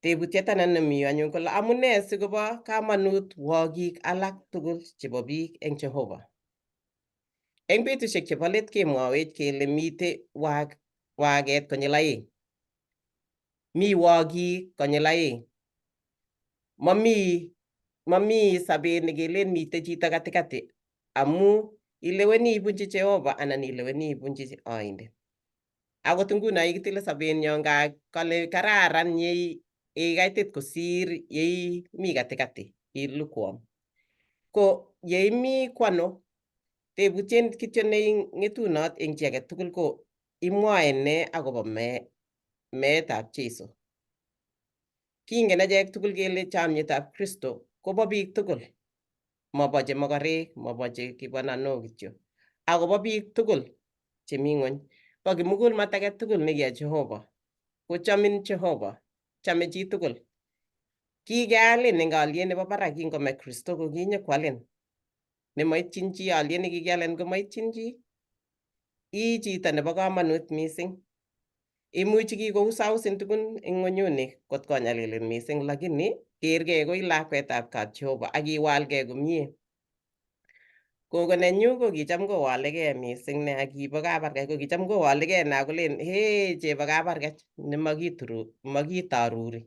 Tebutiet anan nemi yu anyun kole amune sikobo kamanut wokik alak tugul chebo biik eng Jehova. Eng betusiek chebo let kemwowech kele mite waket konyil aeng. Mi wokik konyil aeng. Mami sabet nekelen mite chito katikati amu ileweni ibunchi Jehova anan ileweni ibunchi oindet. Akot nguno yekitile sobenyo nga kale kararan ye ikaitit kosir yeimi katikati i lukewarm. Ko yeimi kwano tebutiet kityo neng'etunot eng chi age tugul ko imwoe ne akobo meetab Jesu. Kingen achek tugul kele chamyetab Kristo kobo biik tugul, mobo chemokorek, mobo chekibananok kityo, akobo biik tugul chemi ng'wony. Bo kimugulmat age tugul nekiya Jehova, kochomin Jehova, chame chi tugul. Kikealin eng aliet nebo barak kingome Kristo ko kinyokwalin. Nemoityin chi aliet nekikialen komoityin chi. Ii chito nebo kamanut mising. Imuchi kikousausin tugun eng ng'wenyuni kot konyalilin mising lakini kergei koi lakwetab kap Jehova ak iwalgei komie. Gogo nenyu ko kicham kowalegei mising nea kibo Kabargech ko kicham kowalegei nea kolen hee chebo Kabargech nemakituru makitaruri.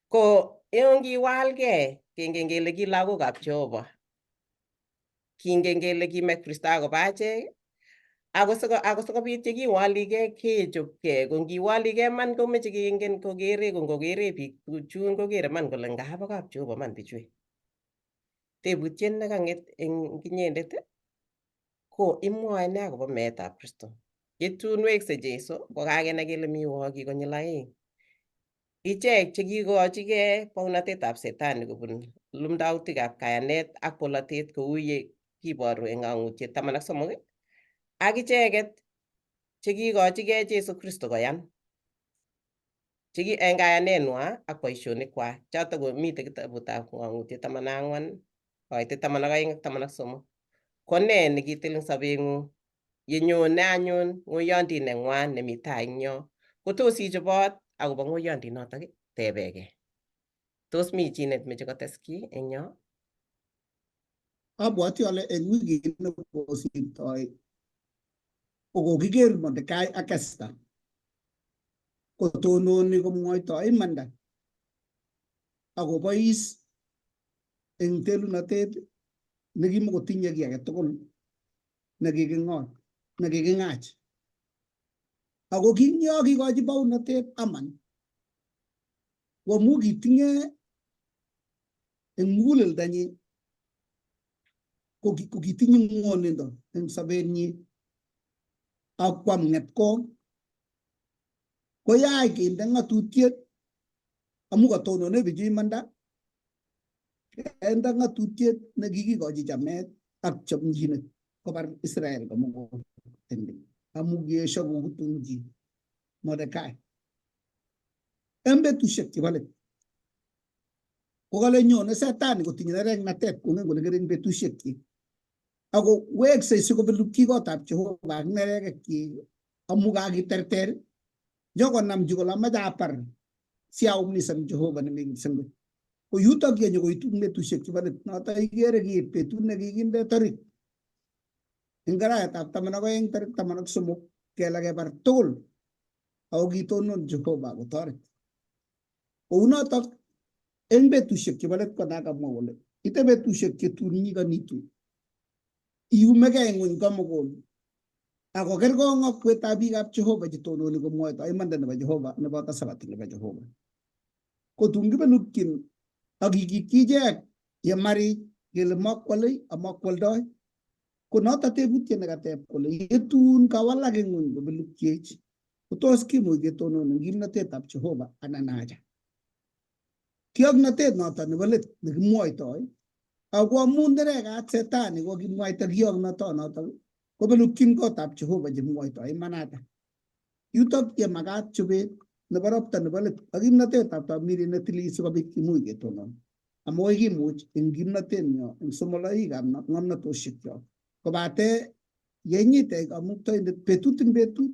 Ko yon kiwalgei kengen kele ki lagokab Jehova kingen kele kime Kristo akobo achek ako sikobit yekiwaligei kechopkei ko ngiwaligei man komeche kengen kokere ko ngokere biik chun kokere man kole ngabo kap Jehova man bichu. Tebutiet nekang'et eng inyendet ko imwoe nee akobo meetab Kristo. Yetun wekse Jesu ko kakenai kele mi wokik konyil aeng. Ichek chekikochigei bounatetab setani kobun lumdautikab kayanet ak bolotet kou ye kiboru eng Ng'ang'utiet 13 ak icheket chekikochigei Jesu Kristo koyan cheki eng kayanenwa ak boisionikwak choto komitei kitabutab Ng'ang'utiet 14 koitet 12 ak 13. Ko nee nekitil eng sobeng'ung? Yenyone anyun ng'oyondit neng'wan nemi tai eng yo, ko tos ichobot akobo ng'oyondit notok? Tebekei. Tos mi chi nemeche kotes kiy eng yo? Abwati ale eng wikit nekosirtoi kokokiker Mordekai ak Esther kotononi komwoitoi imanda akobois eng telunotet nekimokotinye kiy age tugul nekiking'ot nekiking'ach. Ako kingyo kikochi baunotet Aman ko amu kitinye eng muguleldonyi ko kitinye ng'wonindo eng sobenyi ak kwam ng'etkong koyach kinde ng'atutiet amu katonone bichu imanda kende ng'atutiet nekikikochi chamet ak chomchinet. Kobar Israel komugul amu kiesho kokutunji Mordekai. En betusiek chebo let kokale nyone setani kotinye nereknatet kongen kole kere en betusiekyik ako weksei sikobelukyi kotab Jehova ak nerekekyik amu kakiterter nyokonamchi kole amache abar siaumisan Jehova nemi kipsengwet. Ko yutok ye nyokoitu betusiek chebo let noto ikere kiit betut nekikinde tarik eng arawetab 12 tarik 13 kele kebar tugul ako kitonon Jehova kotoret. Kounotok eng betusiek chebo let konakamwa kole ite betusiek che tun nyikonitu iumegei ng'weny komugul ako kerkong ak kwetab biikab Jehova chetononi komwoitoi imanda nebo Jehova neboto Sabato nebo Jehova. Ko tun kibelutyin ak kikityi ichek yemarich kele makwolei amakwoldoi. Ko noto tebutiet nekateb kole yetun kawalak ing'weny kobelutyech ko tos kimuch ketonon eng kimnatetab Jehova anan acha. Kioknotet noto nebo let nekimwoitoi ako amun nerekat setani ko kimwaita kioknotonotok kobelutyin kotab Jehova chemwoitoi imanata. Yutok ye makat chobet nebo ropta nebo let ak kimnatetab tamirit netilil sikobit kimuch ketonon. Amakoi kimuch eng kimnatenyo eng somoloikab ng'omnotosiekyok. Kobate yenyitech Kamuktaindet betut eng betut,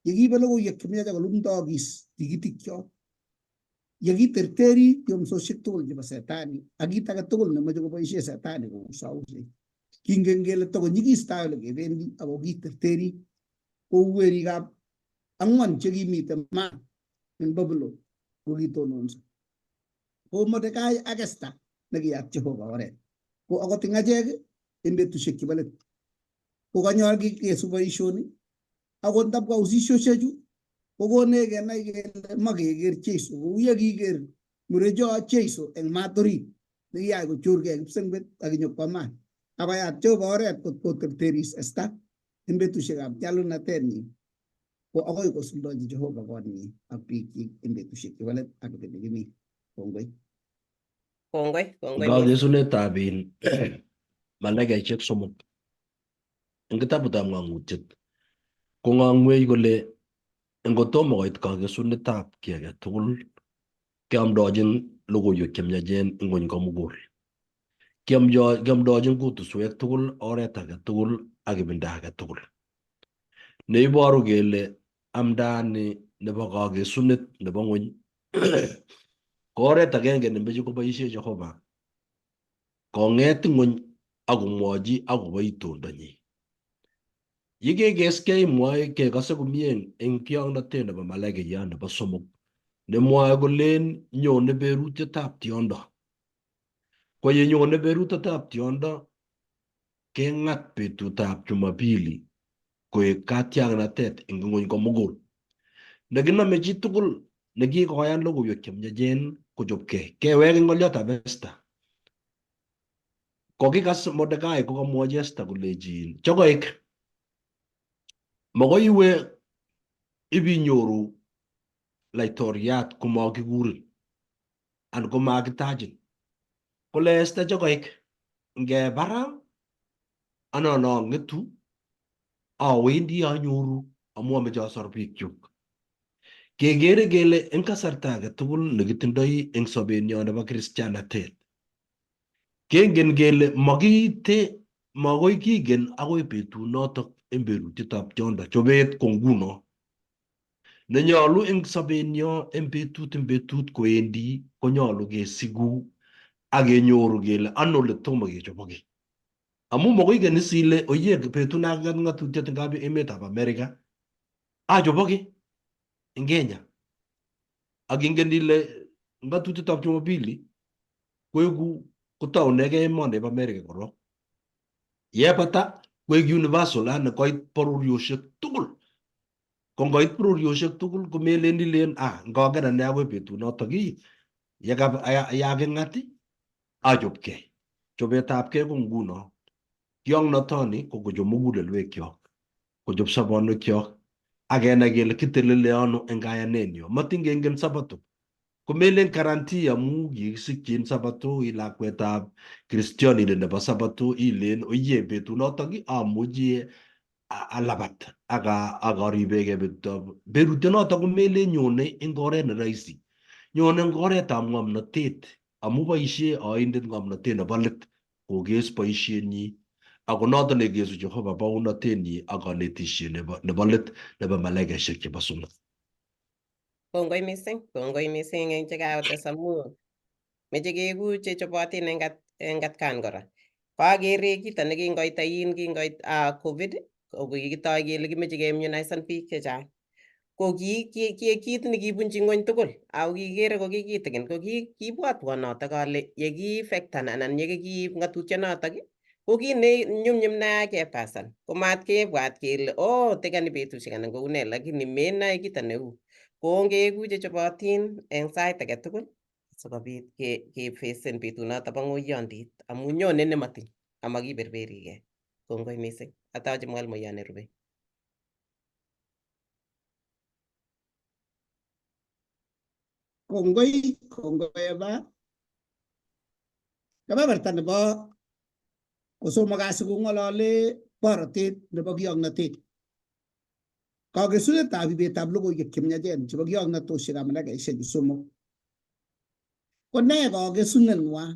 yekiibe logoiwek chemiach akolumdookis tikitikyok, yekiterteri yomsosiek tugul chebo setani ak kit age tugul nemoche koboisie setani kousousech. Kingen kele tokonyikis tai ole kebendi ako kiterteri kou werikab ang'wan chekimiten ma eng Babulon kokitononso. Ko Mordekai ak Esther nekiyat Jehova oret. Ko akot eng achek eng betusiek chebo let ko kanyol kesub boisioni akot ndabwa usisiosiechu kokonech kenai kele makeker Jeiso kou ye kiker murecho Jeiso eng maat orit nekiyach kochorgei kipsengwet ak kinyokwaman akoyat Jehova oret kot koterteris Esther eng betusiekab nyalulnatenyin ko akoi kosuldochi Jehova kotnyi ak biikchik eng betusiek chebo let ak ibini kimi. Kongoi. Kongoi, kongoi missing. Kakesunetab in malaikaisiek somok eng kitabutab ng'ang'utiet ko ng'ang'wech kole ngotomo koit kakesunetab kiy age tugul keamdochin logoiwek chemiachen ng'wony komugul. Kiamdochin kutuswek tugul oret age tugul ak ibinda age tugul. Neiboru kele amdaani nebo kakesunet nebo ng'wony ko oret agenge nemeche koboisie Jehova kong'et ng'wony akomwochi akobo itondonyi. Yekekeskei mwoe kekose komie eng kiongnotet nebo malaikayat nebo somok nemwoe kolen nyone berutietab tiondo. Ko yenyone berutietab tiondo keng'at betutab Jumapili koek katiaknatet eng ng'wony komugul. Nekinome chitugul nekikoyan logoiwek chemiachen kochopkei. Kewek eng ng'olyotab Esther. Kokikas Mordekai kokamwochi Esther kolechin chokoik makoi iwe ibinyoru laitoriat komakikurin anan komakitachin. Kole Esther chokoik ngebara anan ang'etu awendi anyoru amu ameche asor biikchuk. Kekere kele eng kasarta age tugul nekitindoi eng sobenyo nebo kristianatet kengen kele makiite makoi kigen akoi betunotok eng berutietab tiondo chobet ko nguno. Nenyolu eng sobenyo eng betut eng betut kowendi konyolu kesiku ak kenyoru kele ano ole tomo kechoboke. Amu makoi ken is ile oye betut nakikat ng'atutiet eng emetab America achoboke eng Kenya. Ak ingen ile ng'atutietab Jumapili koeku kotounegei emoni bo America korok. Yebata koek universal yani koit bororiosiek tugul. Ko ngoit bororiosiek tugul komelen ilen ah ngongen ane akoi betunotok ii yaking'at achopkei. Chobetabkei ko nguno kiong'notoni ko kochob mugulelwekyok, kochob sobonwekyok ak kenai kele kitelele ano eng kayanenyo. Matin kengen sabato. Komelen guarantee amu kikisikchin Sabato i lakwetab kristionindet nebo Sabato ilen oye betunotok amuchi alabat ak aribegei betutab betutionotok komelen nyone eng oret ne rahisi, nyone eng oretab ng'omnotet amu boisie oindet ng'omnotet nebo let kokes boisienyi ako noton nekesu Jehova baunotenyi ak konetisiet nebo let nebo malaikaisiek chebo somok. Kongoi mising, kongoi mising eng chekaotes amu meche keeku chechobotin eng atkan kora. Koakere kito nekingoit ain kingoit COVID ko kikitoi kele kimeche keimmunisan biik chechang. Ko ki kit nekibunchi ng'wony tugul ako kikikere ko kitikin ko kiibwotwo notok ale yekiifektan anan yekikiib ng'atutionotok ko kit ne nyumnyum nea kepasan ko matkebwat kele oh tekani betusiek anan koune lakini menoe kito neu. Ko ongeeku chechobotin eng sait age tugul sikobit kefacen betunoto bo ng'oiyondit amu nyone nematiny amakiberberigei. Kongoi mising. Atoche mwalimuyon nerube. Kongoi, kongoi Eva. Kebeberta nebo kosomok kasi kong'olole borotet nebo kioknotet. Kakesunetab ibetab logoiwek chemiachen chebo kioknotosiekab malaikaisiek chu somok. Ko nee kakesunenwa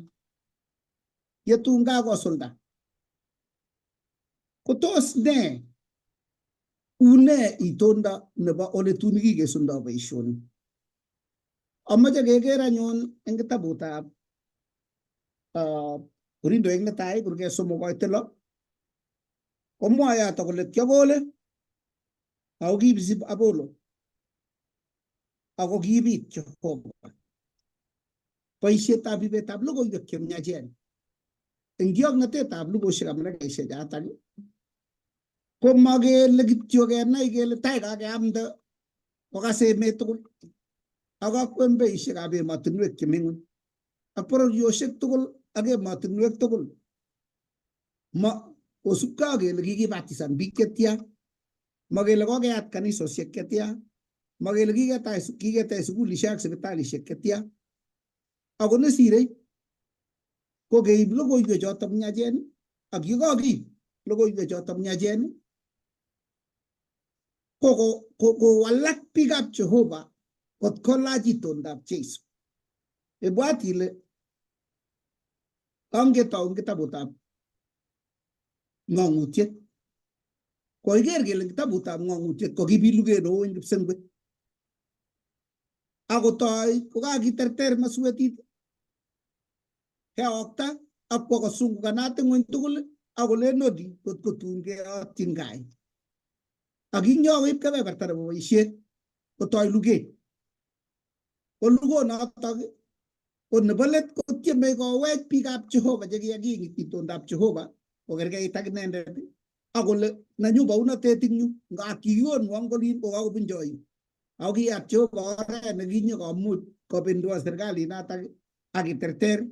yetun kakosulda? Ko tos nee une itondo nebo ole tun kikesundo boisioni? Amache keker anyun eng kitabutab Korindoek netai kurget 3 koit 6 komwoe yoto kole kiakole ako kibisi Apollo ako kibit Jehova. Boisietab ibetab logoiwek chemiachen eng kioknotetab lugoisiek ak malaikaisiek chotok ko makele kityo kenai kele tai kakeamde kokas emet tugul ak akwembeisiekab emotinwek chemi ng'weny ak bororiosiek tugul ak emotinwek tugul ma kosubkei ak kele kikibatisan biik chetia, makele kokeyat kanisosiek chetia, makele kiketech sukulisiek ak sipitalisiek chetia. Ako nesire ko keib logoiwek chotok miachen ak yekakiib logoiwek chotok miachen ko kowalak biikab Jehova kot kolach itondab Jesu. Ibwat ile kangetou kitabutab ng'ong'utiet. Koiker kele kitabutab ng'ong'utiet ko kibit luget neo eng kipsengwet. Akotoi kokakiterter masuetit keokta ak kwo kosungukanat ng'weny tugul akolen odi kot kotun keyotyin kai. Ak kinyo koib kebeberta nebo boisiet kotoi luget. Ko lugonotok ko nebo let kotieme kowech biikab Jehova chekiyaking'it itondab Jehova kokerkeit ak inendet akole nenyu baunotet ing yu ngap kikikonwo ngolin kokakobuncho yu ako kiyat Jehova oret nekinyo komuch kopindua serikalit natak ak kiterter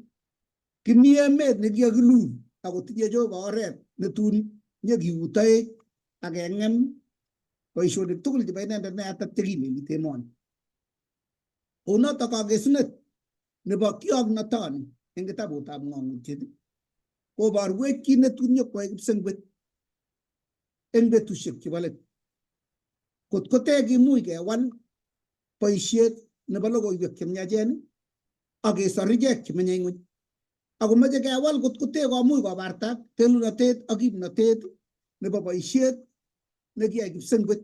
kimi emet nekikakilul akotinye Jehova oret netun nyekiutoech ak keng'em boisionik tugul chebo inendet neyatat chekilelit emoni. Kounotok kakesunet nebo kioknotoni eng kitabutab ng'ong'utiet koborwech kit netun nyokwai kipsengwet eng betusiek chebo let. Kot kotekimuch kewal boisiet nebo logoiwek chemiachen ak kesor ichek chemenye ng'weny. Akomeche kewal kot kotekomuch kobarta telunotet ak kimnotet nebo boisiet nekiyai kipsengwet.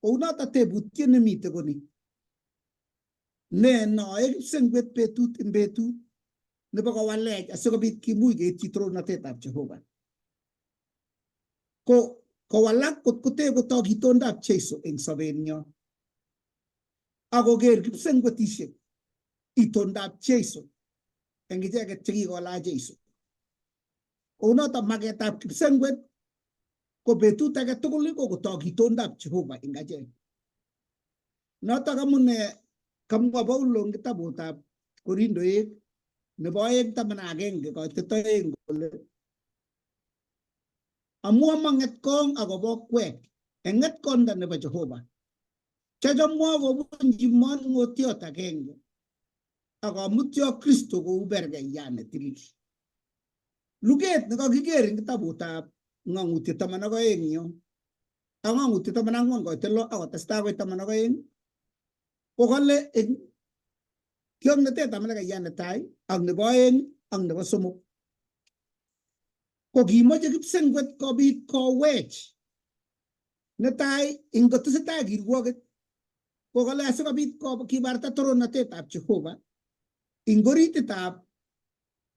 Kounoto tebutiet nemite ko ni. Ne noe kipsengwet betut eng betut nebo kowalech asikobit kimuch keityi torornatetab Jehova? Ko kowalak kot kote kotok itondab Jesu eng sobenyo akoker kipsengwetisiek itondab Jesu eng icheket chekikolach Jesu. Kounoto maketab kipsengwet ko betut age tugul ko kotok itondab Jehova eng achek. Notok amune kamwa Paulo eng kitabutab Korindoek nebo 2 11 koitet 2 kole amu amo ng'etkong akobo kwek eng ng'etkonda nebo Jehova chachomwo kobunji manung'otiot agenge. Ak amutyo Kristo kou bergeiyat netilil. Luget nekakiker eng kitabutab Ng'ang'utiet 12 yo ak Ng'ang'utiet 14 koite 6 ak kotestai akoi 12 ko kale eng kiomnotetab malakaiyat netai ak nebo oeng ak nebo somok ko kimoche kipsengwet kobit kowech netai ingotesetai kirwoket ko kale asikobit kibarta toronatetab Jehova ing orititab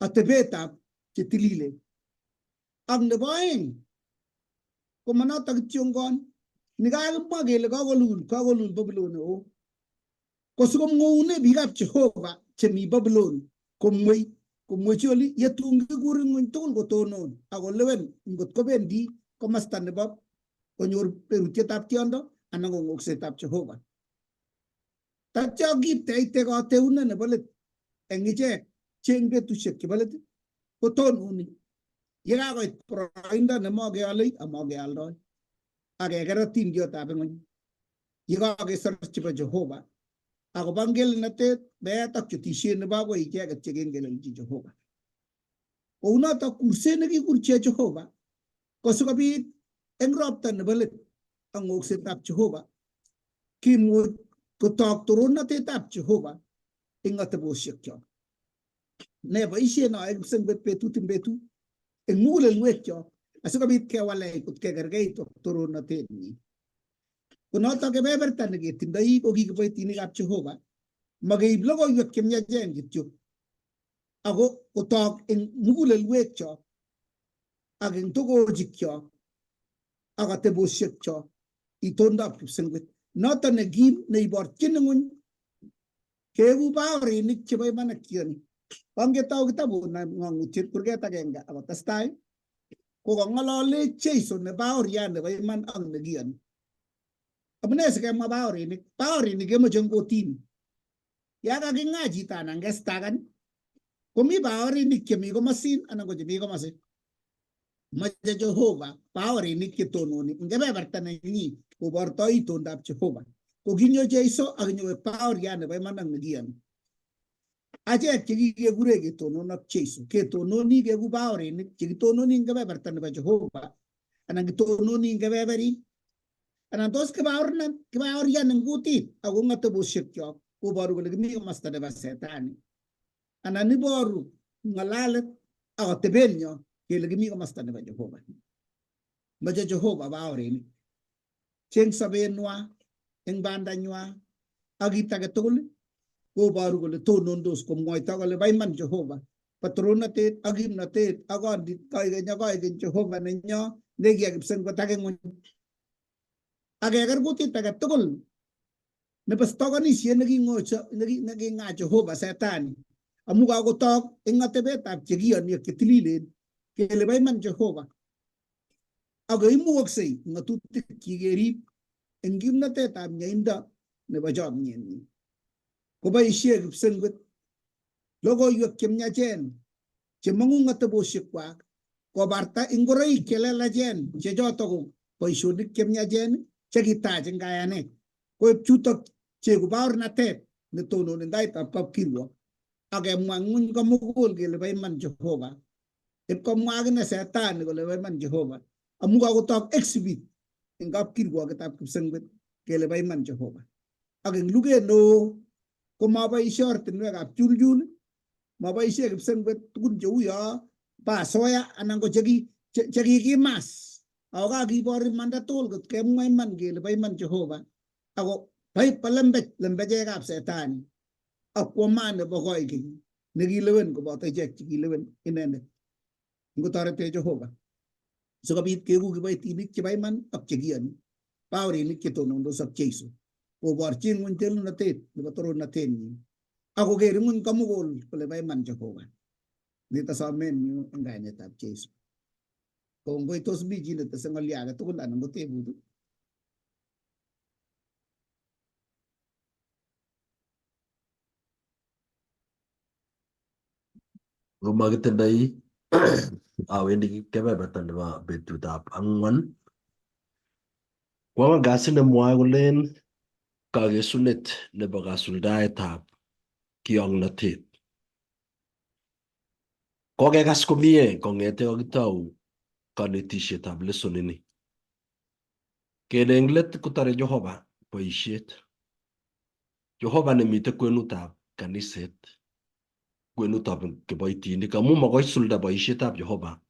atebetab chetililen. Ak nebo oeng komonoto kityongon nikakimwa kele kakolul kakolul Babylon neo ko sikomwoune biikab Jehova chemi Babylon komwei komwechi oli yetun kikur ng'weny tugul kotonon ak kolewen ngot kobendi komosta nebo konyor berutietab tiondo anan ko ng'oksetab Jehova. Tatyo kipteite kateunet nebo let eng ichek cheng betusiek chebo let kotononi yekakoit boroindo nemokeolei amokeoldoi ak keker otindiotab ng'weny yekakesor chebo Jehova akobo ngelelnatet meet ak chutisiet nebo akoi icheket chekengelelchi Jehova. Kounotok kurset nekikurche Jehova ko sikobit eng ropta nebo let ak ng'oksetab Jehova kimuch kotok torornatetab Jehova eng atebosiekyok. Ne boisiet noe kipsengwet betut eng betut eng mugulelwekyok asikobit kewalech kot kekerkeit ak torornatenyi. Konotok kebeberta neketindoi ko ki kiboitinikab Jehova makeib logoiwek chemiachen kityo ako kotok eng mugulelwekyok ak eng togochikyok ak atebosiekyok itondab kipsengwet noton ne kim neiborchin ng'wony keku baorinik chebo iman ak kiyoni. Kongetou kitabut Ng'ang'utiet kurget agenge ak kotestai ko kang'olole Jesu ne baoriat nebo iman ak nekiyoni. Amune sikemwa baorinik? Baorinik kemoche eng kotini. Ya kaking'aa chito anan kestakan komi baorinik chemi komosin anan ko chemi komosin. Moche Jehova baorinik chetononi eng kebeberta nenyi kobortoi itondab Jehova. Ko kinyo Jesu ak kinyokoek baoriat nebo iman ak nekiyoni. Achek chekikekure ketonon ak Jesu, ketononi keku baorinik chekitononi eng kebeberta nebo Jehova anan kitononi eng kebeberin. Anan tos kibaornan kibaorian eng kutit ako eng atebosiekyok koboru kole kimi komosta nebo setani. Anan iboru ng'alalet ak atebenyo kele kimi komosta nebo Jehova. Moche Jehova baorinik cheng sobenwa eng bandanywa ak kit age tugul koboru kole tonondos komwoito kole bo iman Jehova patoronatet ak kimnotet ak kondit koikeny ak koikeny Jehova nenyo nekiya kipsengwet ak ng'weny. Ak keker kutit age tugul nebo stokonisiet neking'ocho neking'aa Jehova setani amu kakotok eng atebetab chekiyoni ak chetililen kele bo iman Jehova ako imukoksei ng'atutik chik kerib eng kimnatetab mieindo nebo chomyenyi. Koboisie kipsengwet logoiwek chemiachen chemong'u eng atebosiekwak kobarta ingoroik chelelachen che chotok ko boisionik chemiachen chekitach eng kayanet koib chutok cheku baornatet netononi taitab kapkirwok ak kemwa ng'wony komugul kele bo iman Jehova. Ipkomwa akine setani kole bo iman Jehova amu kakotok exhibit eng kapkirwoketab kipsengwet kele bo iman Jehova. Ak eng luget neo komaboisie ortinwekab chuljul, maboisie kipsengwet tugun cheu yo bo asoya anan ko chekikimas. Ako kakibor imanda tugul kot kemwa iman kele bo iman Jehova ako bo lembech lembechekab setani ak kwo ma nebo koikeny nekilewen koboto ichek chekilewen inendet ngotoretech Jehova sikobit keku kiboitinik chebo iman ak chekiyoni baorinik chetonondos ak Jesu koborchi ng'wony telelnotet nebo torornatenyin ak koker ng'wony komugul kole bo iman Jehova. Nito somenyu eng kainetab Jesu. Kongoi. Tos mi chi netese ng'olyo age tugul anan ko tebut? Ngomakitindoi awendi kebeberta nebo betutab ang'wan. Ko ang'wan kasi nemwoe kolen kakesunet nebo kasuldaetab Kioknotet. Kokekas komie kong'ete kokitou kanetisietab lesonini. Kele eng let kotore Jehova boisiet. Jehova nemite kwenutab kaniset, kwenutab kiboitinik amu makoisulda boisietab Jehova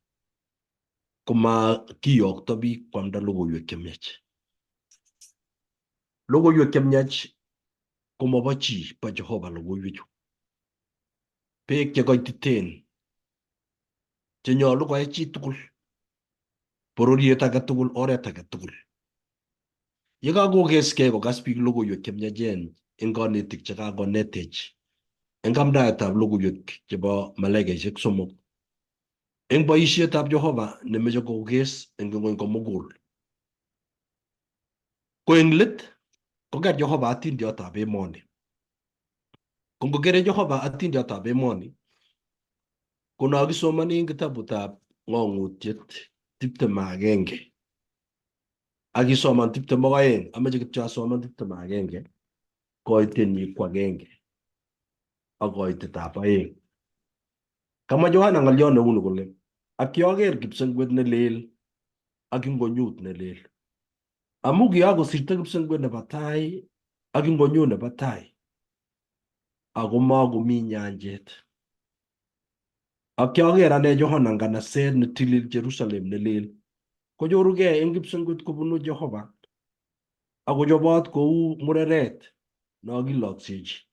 koma kiyokto biik kwamda logoiwek chemiach. Logoiwek chemiach komobo chi, bo Jehova logoiwechu. Beek chekoititen chenyolu koe chitugul, bororiet age tugul, oret age tugul. Yekakokeskei kokas biik logoiwek chemiachen eng konetik chekakonetech eng amdaetab logoiwek chebo malaikaisiek somok eng boisietab Jehova nemeche kokes eng ng'wony komugul. Ko eng let koker Jehova atindiotab emoni. Ko ngokere Jehova atindiotab emoni, ko nokisomoni eng kitabutab Ng'ong'utiet 21 ak isoman 22, amoche kityo asoman 21 koitenyi ko agenge ak koitetab aeng. Kamwa Yohana ng'olyot neuni kole, ak kioker kipsengwet ne lel ak ingonyut ne lel. Amu kiyakosirto kipsengwet nebo tai ak ingonyut nebo tai, ako makomi nyanjet. Ak kioker ane Yohana nganaset netilil Jerusalem ne lel, konyorugei eng kipsengwet kobunu Jehova, akochobot kou mureret nokiloksechi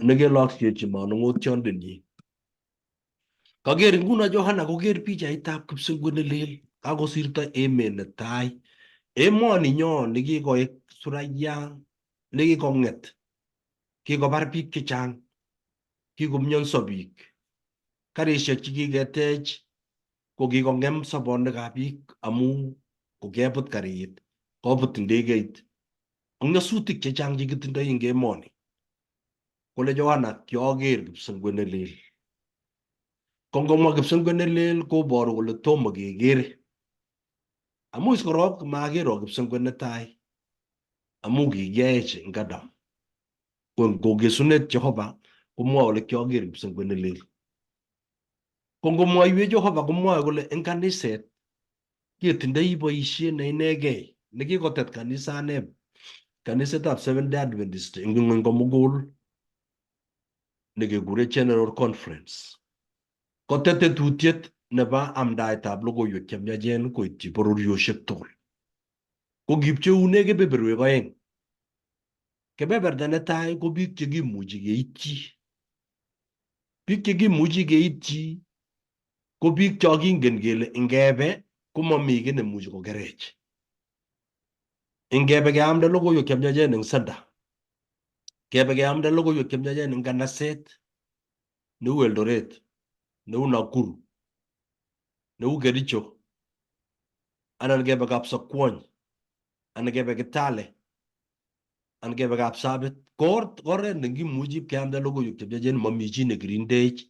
nekeloksechi manung'otiondenyi. Kaker nguno Johana koker pichaitab kipsengwet ne lel kakosirto emet netai. Emoni nyo nekikoek suraya nekikong'et, kikobar biik chechang, kikomyonso biik. Karishek chekiketech ko kikong'em sobonwekab biik amu kokebut karit, kobut ndegeit ak nyasutik chechang chekitindoi eng emoni. Kole Johana, kioker kipsengwet ne lel. Ko ngomwa kipsengwet ne lel koboru kole tomo kekere. Amu is korok makero kipsengwet netai amu kikiyaech eng Adam. Ko ngokesunet Jehova komwoe kole kioker kipsengwet ne lel. Ko ngomwoiwech Jehova komwoe kole eng kaniset ketindoi boisiet ne inegei nekikotet kanisane kanisetab Seventh Day Adventist eng ng'wony komugul nekekure General Conference. Kotet tetutiet nebo amdaetab logoiwek chemiachen koityi bororiosiek tugul. Ko kipcheune kebeberwek oeng. Kebeberta netai ko biik chekimuchi keityi. Biik chekimuchi keityi ko biik cho kingen kele ngebe komomi kiy nemuchi kokerech. Ingebe keamda logoiwek chemiachen eng center, kebe keamda logoiwek chemiachen eng kanaset neu Eldoret, neu Nakuru, neu Kericho, anan kebe Kapsokwony, anan kebe Kitale, anan kebe Kapsabet, ko oret nekimuchi keamda logoiwek chemiachen momi chi nekirindech.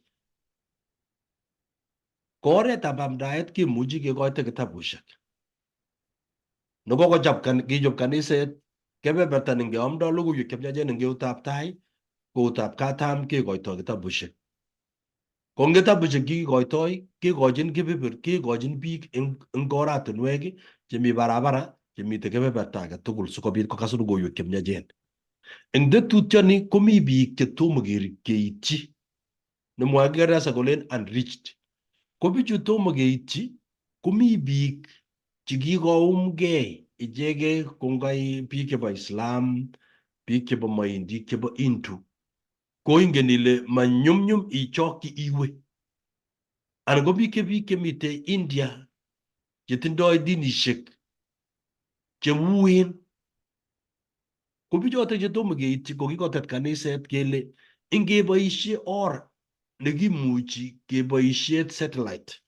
Ko oretab amdaet kimuchi kekoito kitabushek. Nekokochop kichop kaniset kebeberta nengeamdoi logoiwek chemiachen eng eutab tai koutab katam kekoitoi kitabushek. Ko eng kitabushek chekikoitoi kekochin kebeber kekochin biik eng oratinwek chemi barabara chemite kebeberta age tugul sikobit kokas logoiwek chemiachen. Eng tetutioni komi biik chetomo keityi nemwoe Kiingereza kolen unreached. Ko bichu tomo keityi komi biik chekikoumgei ichegei kongai biik chebo Islam, biik chebo Moindik, chebo Hindu. Koingen ile manyumnyum ichokyi iwe. Anan ko biik che biik chemite India chetindoi dinishek cheuen. Ko bichotok chetomo keityi ko kikotet kaniset kele ingeboishe or nekimuchi keboishe satellite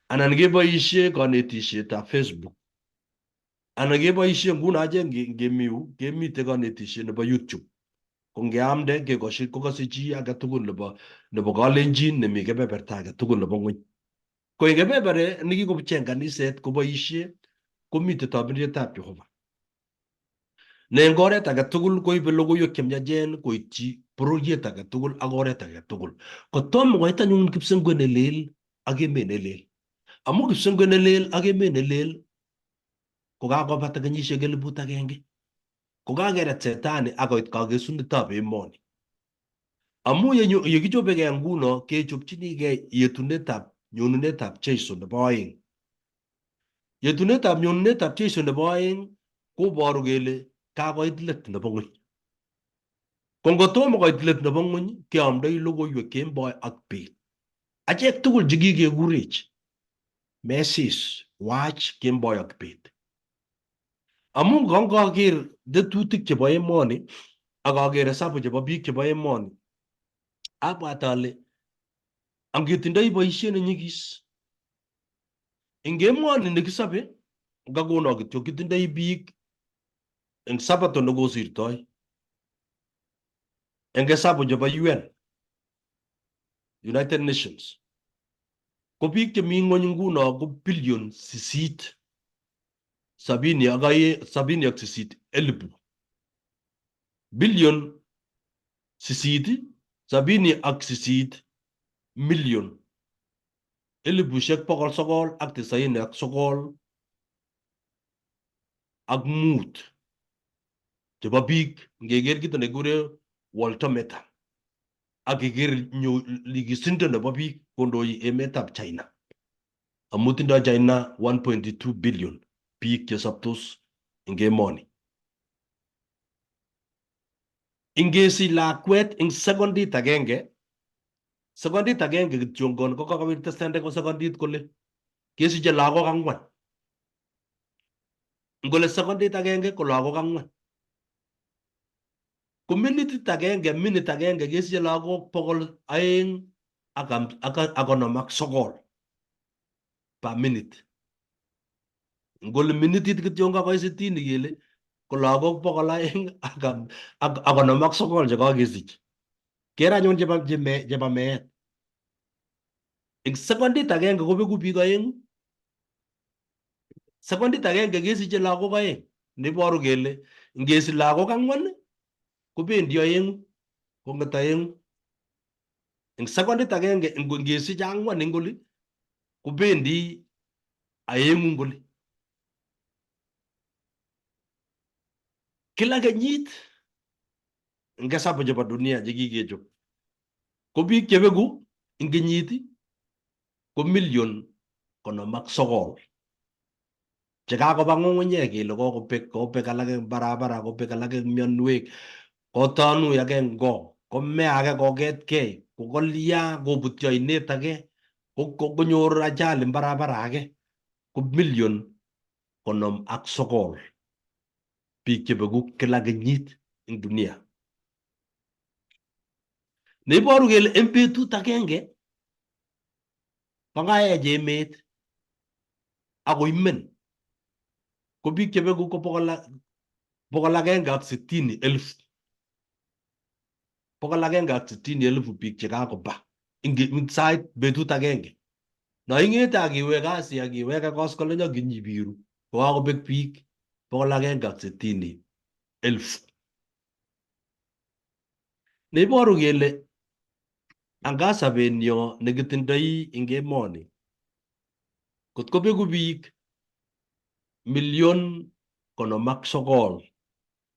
anan keboishe kanetishetab Facebook anan keboishe nguno achek ngemi yu kemite kanetishet nebo YouTube ko ngeamde kekoshi kokose chi age tugul nebo kalenjin nemi kebeberta age tugul nebo ng'weny. Ko eng kebebere nekikocheng kaniset koboishe komitei tobindetab Jehova. Ne eng oret age tugul koibe logoiwek chemiachen koityi Bororiet age tugul ak oret age tugul. Kotomo koit anyun kipsengwet ne lel ak emet ne lel. Amu kipsengwet ne lel ak emet ne lel kokakobata kenyisiek 1000. Kokakeret setani ak koit kakesunetab emoni. Amu yekichobekei nguno kechopchinigei yetunetab nyonunetab Jesu nebo oeng. Yetunetab nyonunetab Jesu nebo oeng koboru kele kakoit let nebo ng'weny. Ko ngotomo koit let nebo ng'weny keamdoi logoiwek kemboi ak bet. Achek tugul chekikekurech mesis wach kemboi ak bet. Amu kangaker tetutik chebo emoni ak aker hesabu chebo biik chebo emoni abwat ale angetindoi boisiet nenyigis eng emoni nekisobe ngakono kityo kitindoi biik eng sabato nekosirtoi eng hesabu chebo UN, United Nations, ko biik chemi ng'wony nguno ko billion sisit sabini ak aeng sabini ak sisit elipu billion sisit 78 million 995 chebo biik ngeker kito nekikure Worldometer ak keker nyigisindo nebo biik kondoi emetab China amu tindoi China 1.2 billion biik chesoptos eng emoni. Ingesich lakwet eng sekondit agenge, sekondit agenge kityongon ko kakowirta sende ko sekondit kole kesiche lagok ang'wan. Ngole sekondit agenge ko lagok ang'wan. Ko minitit agenge, minit agenge kesiche lagok 259 per minute. Ngole minitit kityo kakoit sitini kele ko lagok 259 chekakesich. Ker anyun chebo meet. Eng sekondit agenge kobeku biik oeng'u. Sekondit agenge kesiche lagok oeng neiboru kele ngesich lagok ang'wan kobendi oeng'u kong'et oeng'u. Eng sekondit agenge ngesich ang'wan eng oli kobendi aeng'u eng oli. Kila kenyit eng hesabu chebo dunia chekikechop ko biik chebeku eng kenyit ko million 59 chekakoba ng'ung'unyek kele kokobek, kobek alak eng barabara, kobek alak eng mionwek, kotanui age eng ko, kome age koketkei, kokolya kobutyo oinet age, konyor ajali eng barabara age, ko million 59 biik chebeku kila kenyit eng dunia. Neiboru kele eng betut agenge kokaech emet akoimen ko biik chebeku ko 160,000. 160,000 biik chekakoba eng sait betut agenge. No ing'ete ak iwe kasi ak iweke koskoleny ak inyibiru kokakobek biik 160,000. Neiboru kele anga sobenyo nekitindoi eng emoni kot kobeku biik million 59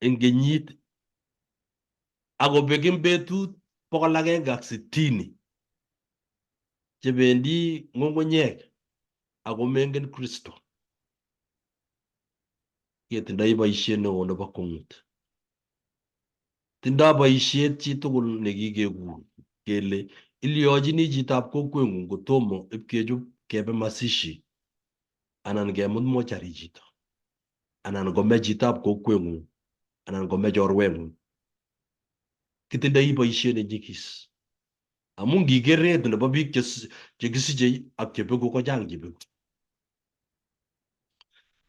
eng kenyit akobek eng betut 160 chebendi ng'ung'unyek ako mengen Kristo ketindoi boisiet neo nebo kwong'ut. Tindoi boisiet chitugul nekikekur kele ilyochini chitab kokweng'ung kotomo ipkechop kebe mazishi anan kemut mochari chito anan kome chitab kokweng'ung anan kome chorweng'ung. Kitindoi boisiet nenyigis amu ngiker rate nebo biik chekisiche ak chebeku kochang chebeku.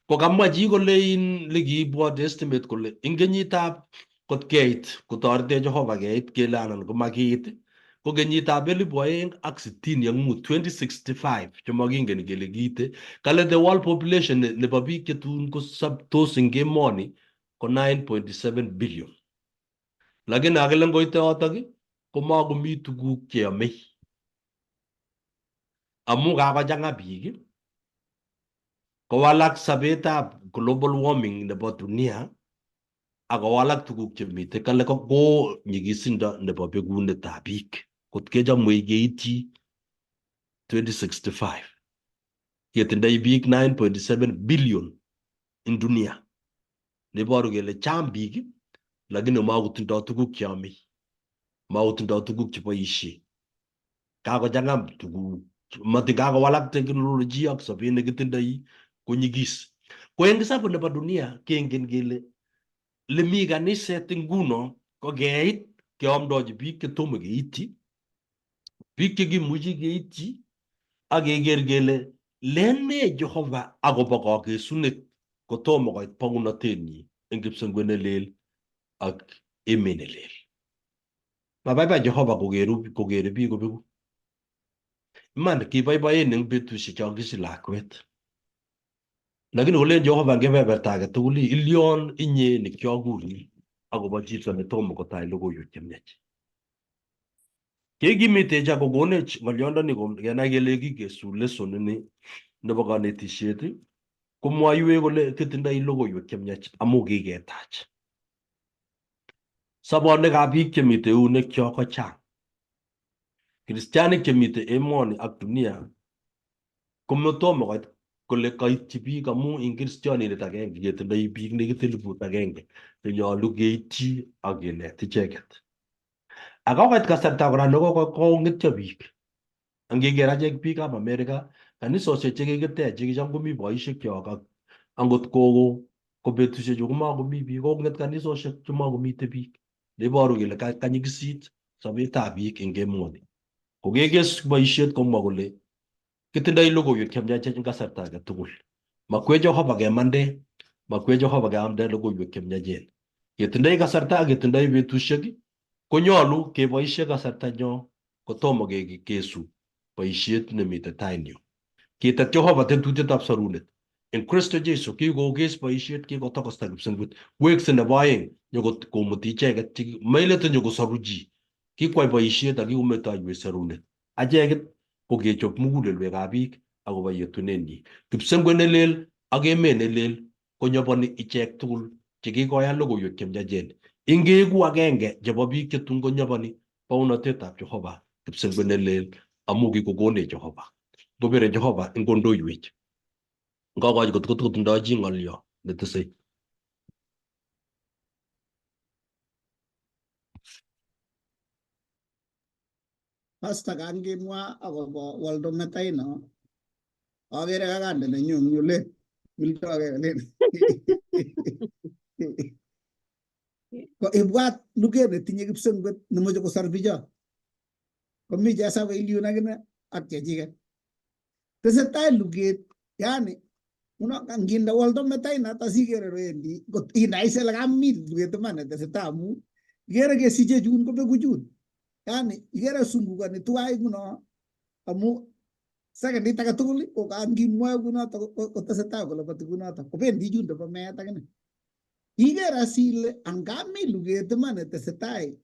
Ko kamwa chi kole in likiibwoti estimate kole eng kenyitab kot keit kotoretech Jehova keit kele anan komakiit ko kenyitab 2065 2065 chemakingen kele kiite kale the world population nebo biik chetun kosoptos eng emoni ko 9.7 billion. Lakini akile ngoite yotok komakomi tuguk cheyomei amu kakochang'a biik kowalak sobetab global warming nebo dunia akowalak tuguk chemitei kale ko nyikisindo nebo bekunetab biik kot kechomwech keityi 2065 ketindoi biik 9.7 billion en dunia neiboru kele chang biik lakini makotindoi tuguk cheomei makotindoi tuguk cheboisie kakochang'a tuguk mati kakowalak teknoloji ak sobet nekitindoi konyigis ko eng kisabu nebo dunia kengen kele lemi kaniset nguno ko keit keomdochi biik chetomo keityi biik chekimuchi keityi ak keker kele len nee Jehova akobo kakesunet kotomo koit bounotenyi eng kipsengwet nelel ak emet nelel. Mabaibai Jehova kokeru kokere biik kobeku. Iman kiboiboen eng betusiek chon kisich lakwet. Lakini kolen Jehova eng kebeberta age tugul ilion inye ne kiokurin akobo chito netomo kotach logoiwek chemiach. Kekimitech ak kokonech ng'olyondoni kenai kele kikesu lesson ini nebo konetisiet komwoiwech kole kitindoi logoiwek chemiach amu kiketach. Sobonwekab biik chemite eunekyok ko chang. Kristianik chemite emoni ak dunia komotomo koit kole koityi biik amu eng kristionindet agenge ketindoi biik nekit 1000 chenyolu keityi ak kinet icheket. Ak kokoit kasarta kora nekokong'etyo biik. Angeker achek biikab Amerika, kanisosiek chekikitech chekicham komi boishekyok ak angot kogo ko betushechu komakomi biik, kokong'et kanisosiek chemakomite biik. Neiboru kele kanyikisit sobetab biik eng emoni. Kokekes boisiet komwa kole kitindoi logoiwek chemiachen eng kasarta age tugul. Makwech Jehova kemande, makwech Jehova keamde logoiwek chemiachen. Ketindoi kasarta ak ketindoi betusiek konyolu keboisie kasartanyo kotomo kesu boisiet nemite tainyo. Kitet Jehova tetutietab sorunet. En Kristo Jesu kikokes boisiet kikotokosta kipsengwet. Wekse nebo aeng nyokomuti icheket mailete nyokosoru chi. Kikwai boisiet ak kikometoiwech sorunet. Acheket ko kechop mugulelwekab biik akobo yetunenyi. Kipsengwet nelel ak emet nelel konyoboni ichek tugul chekikoyan logoiwek chemiachen. Ingeeku agenge chebo biik chetun konyoboni bounotetab Jehova kipsengwet nelel amu kikokonech Jehova. Ngobere Jehova ingondoiwech. Ngokochi kot kotindoi chi ng'olyo netesei. Pastor kangimwa akobo Waldo Metaino akere kakande nenyu eng yu len mildoke len ko ibwat luget netinye kipsengwet nemoche kosor bicho komi chesaba Eliud akine ak chechiket tesetai luget yani uno nginde Waldo Metaino tasikere wendi kot inaise ile kami luget iman netesetai amu ikere kesiche chun kobeku chun yani ikere sungukoni tuwai nguno amu sekendit age tugul ko kangimwoe kunoto kotesetai koloboti kunoto kobendi chun nebo meet akine iker as ile angami luget iman netesetai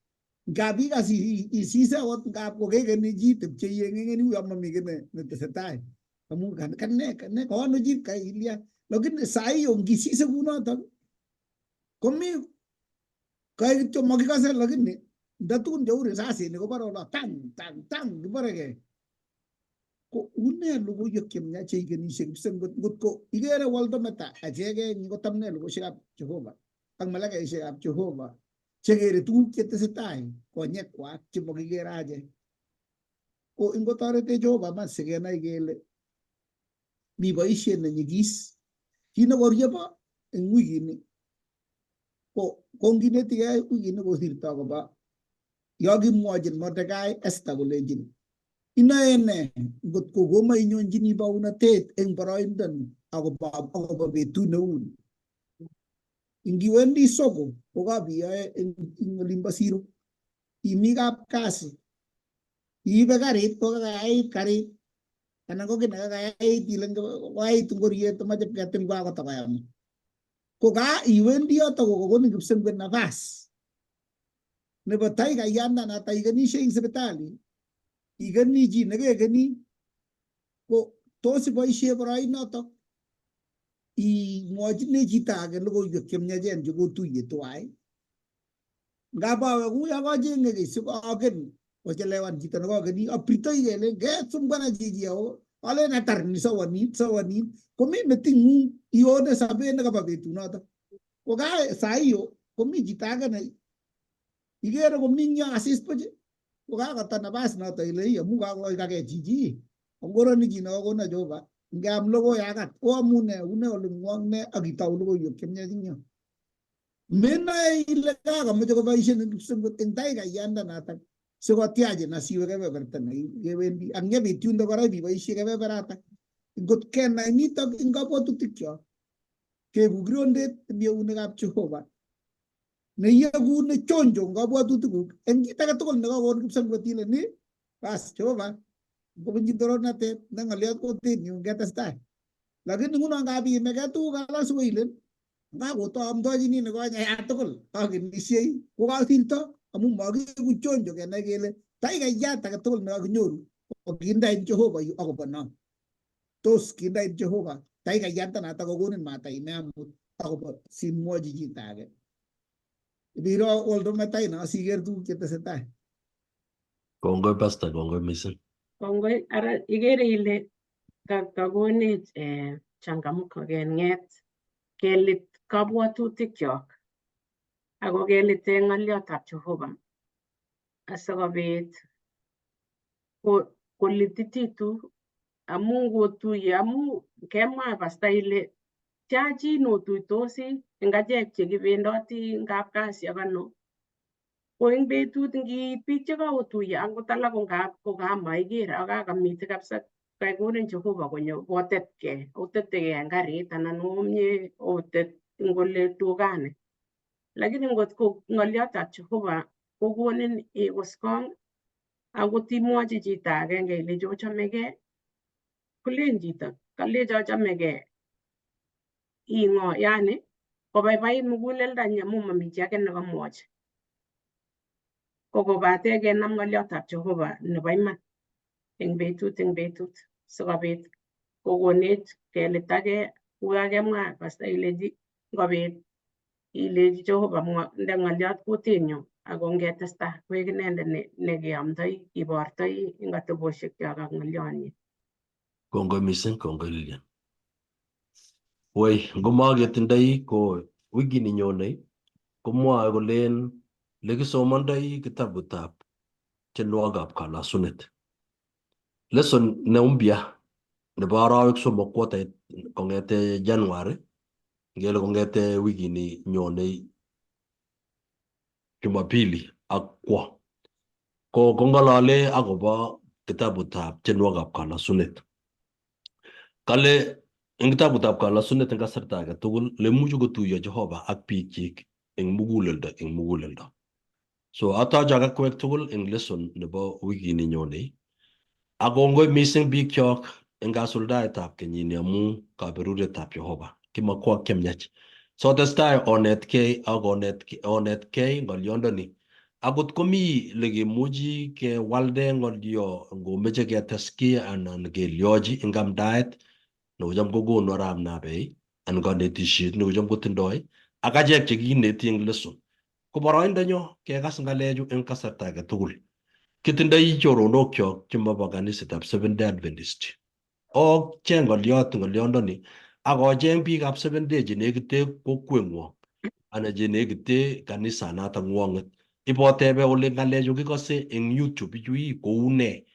ngap ikas isise akot ngap kokekeni chi tepche iyeng'eng'eni uyo mami kiy netesetai amu kane kane kono chi kailya lakini sai yo ngisise kunotok komi kaek kityo makikase lakini nda tugun cheu risasinik kobore olo tang tang tang kiborekei ko une logoiwek chemiach cheikenishe kipsengwet ngotko ikere Waldo Meta achekei kotam ne logoiwekab Jehova ak malakaishekab Jehova chekere tuguk chetesetai konyekwak chemakikere achek ko ingotoretech Jehova man sikenai kele mi boisiet nenyigis kit nekoriepo eng wikini ko konginetikei wikini kosirto akobo yo kimwochin Mordekai Esther kolenjin inoe ne ngot ko komainyonjini bounotet eng boroindo ni akobo betut neu ni ingiwendi soko kokabiyoe eng olimbo siro imi kapkasi iibe karit kokakayait karit anan ko kiy nekakayait ile koyait ngoriet moche ketil kokakotokoyam ko ka iwendi yoto kokokonin kipsengwet nafas. Nebo taikayandanoto ikenishei eng sipitali, ikeni chi nekekeni, ko tos iboisie boroinotok imwochini chito age logoiwek chemyachen chekotuiye tuwai. Ngap awe kuyo kachenge kiy sikoaken kochelewan chito nekakeni, apirtoi kelen kesumbuana chichi ako alen atar ni sawanin sawanin, komi meting'ung ione sobet nekabo betunotok. Ko ka saa hiyo komi chito age ne ikere komi eng yo asis buch ko kakoto nafas noto ile ii amu kakoikake chichi ongoroni chi nekakona Jehova ngeam logoi akat oamune une olingwong ne ak itou logoiwek chemiach eng yo. Menoe ile kakomeche koboisien kipsengwet eng taikaiyandanatak sikotyachin asiwe kebeberta nekewendi ak nyebit yundo kora ibiboisie kebeberatak. Ngot kenai nitok eng kabwatutikyok keku kirondet eng eunekab Jehova neyeku nechonjo eng kabwatutikuk eng kit age tugul nekakon kipsengwet ile ni bas Jehova ngobunchi torornatet ne ng'oliot kutinyu ngetestai. Lakini nguno ngap iimeke tuguk alak sikoilen ngakotoamdochini nekonye ya tugul akenisiei kokasirto amu makiku chonjo kenai kele taikaiyat age tugul nekakinyoru kokindain Jehova yu akobo no. Tos kindain Jehova taikaiyandanatak kokonin mataime amut akobo simwochi chito age. Ibiro oldo metai no asiker tuguk chetesetai. Kongoi pastor, kongoi missing. Kongoi ara ikere ile kakonech changamuko keng'et kelit kabwatutikyok ako kelite ng'oliotab Jehova asikobit kolitititu amu ngotuiye amu kemwa pasta ile tia chi notuitosi eng achek chekibendoti eng kapkasi ak ano ko eng betut ngiit biik chekaotuiye angot alak ko ngap kokamaiker ak kakamite kabisa kaikonin Jehova konyo botetkei otetekei eng karit anan omye otet eng ole dukani lakini ngot ko ng'oliotab Jehova kokonin ikoskong akot imwochi chito agenge ilechi ochomegei kolen chito kalecho achamegei ing'o yani kobaibait muguleldanyi amu mami chi age nekamwochi ko kobate kenam ng'oliotab Jehova nebo iman eng betut sikobit kokonech kelitagei kukakemwa pasta ilechi ngobit ilechi Jehova nde ng'oliot kutinyu ako ngetesta koek inendet nekeamdoi kibortoi eng atebosiekchok ak ng'olionyi. Kongoi missing, kongoi Lilian. Woi, ngomaketindoi ko wikini nyone komwoe kolen lekisomondoi kitabutab tienwogikab kalasunet. Lesson ne mpya nebo arawek 3 quarter kong'ete January ngele kong'ete wikini nyone Jumapili ak kwo ko kong'olole akobo kitabutab tienwogikab kalasunet. Kale eng kitabutab kalasunet eng kasarta age tugul lemuchi kotuiyo Jehova ak biikchik eng muguleldo eng muguleldo. So atoche ak akwek tugul eng lesson nebo wikini nyonei. Ak kongoi missing biikchok eng kasuldaetab kenyini amu kaberuretab Jehova. Kimakwak chemiach. So testai onetkei ak onetkei ng'olyondoni. Akot komi lekemuchi kewalde ng'olyo ngomeche ketes kiy anan kelyochi eng amdaet nekocham kokonu arap Nabei anan kanetisiet nekocham kotindoi ak achek chekikineti eng lesson. Ko boroindonyo kekas ng'alechu eng kasarta age tugul. Kitindoi choronokchok chemobo kanisetab Seventh Day Adventist. Ocheng ng'olyot ng'olyondoni ak ocheng biikab Seventh Day chenekite kokweng'wong anan chenekite kanisanato ng'wong'et. Ibotebe ole ng'alechu kikose eng YouTube ichu ii kou nee.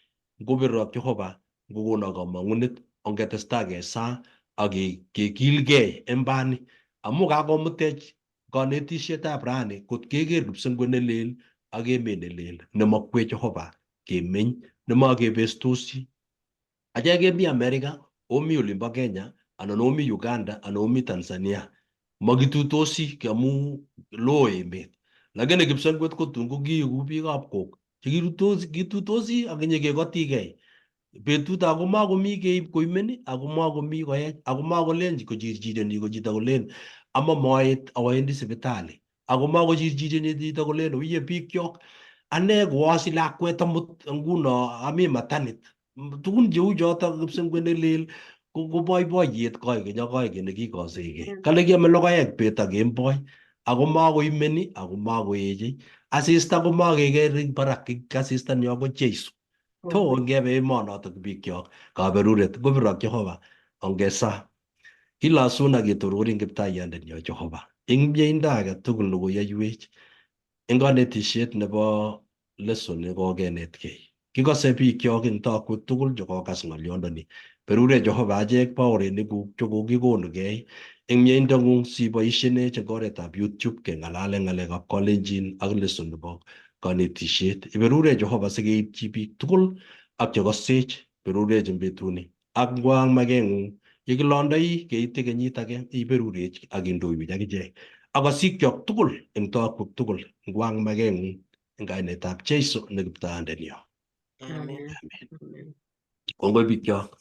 Ngobirok Jehova ngokono kamang'unet ongetestai kesaa ak kekilgei eng bani amu kakomutech kanetisietab rani kot keker kipsengwet ne lel ak emet ne lel nemakwech Jehova kemeny nemakebestosi. Achek kemi America, omi olimbo Kenya anan omi Uganda anan omi Tanzania. Makituitosi amu loo emet. Lakini kipsengwet ko tun ko kiiku biikab kok chekituitosi kituitosi ak nyikekotikei. Betut ako makomi keib koimen ako makomi koech ako makolen kochirchireni ko chito kolen amo moet awendi sipitali. Ako makochirchirchini chito kolen uye bikyok ane koasich lakwet amut nguno ami matanit. Tugun cheu chotok kipsengwet nelel ko boiboiyet koikeny ak koikeny nekikosekei. Kale kiame logoek bet ak kemboi ako makoimeni ako makoeche. Asista komakeker eng barak, asista nyo ko Jesu. To ngebe emonotok bikyok kaberuret kobirok Jehova ongesa. Kilosun ak ketorkorin kiptaiyandenyo Jehova eng mieindo age tugul nekoyoiwech eng konetisiet nebo lesson nekokenetkei. Kikose bikyok eng tokwek tugul chekokas ng'olyondoni. Berurech Jehova achek baorinikuk chekokikonukei eng mieindong'ung siboishenech eng oretab YouTube keng'alale ng'alekab Kalenjin ak lesson nebo konetisiet. Iberurech Jehova sikeityi biik tugul ak chekosech. Berurech eng betuni. Ak ngwang makeng'ung yekilondoi keite kenyit age iberurech ak indoiwech akichek. Ak kosikyok tugul eng tokwek tugul ngwang makeng'ung eng kainetab Jesu ne kiptayandenyo. Amen. Amen. Kongoi bikyok.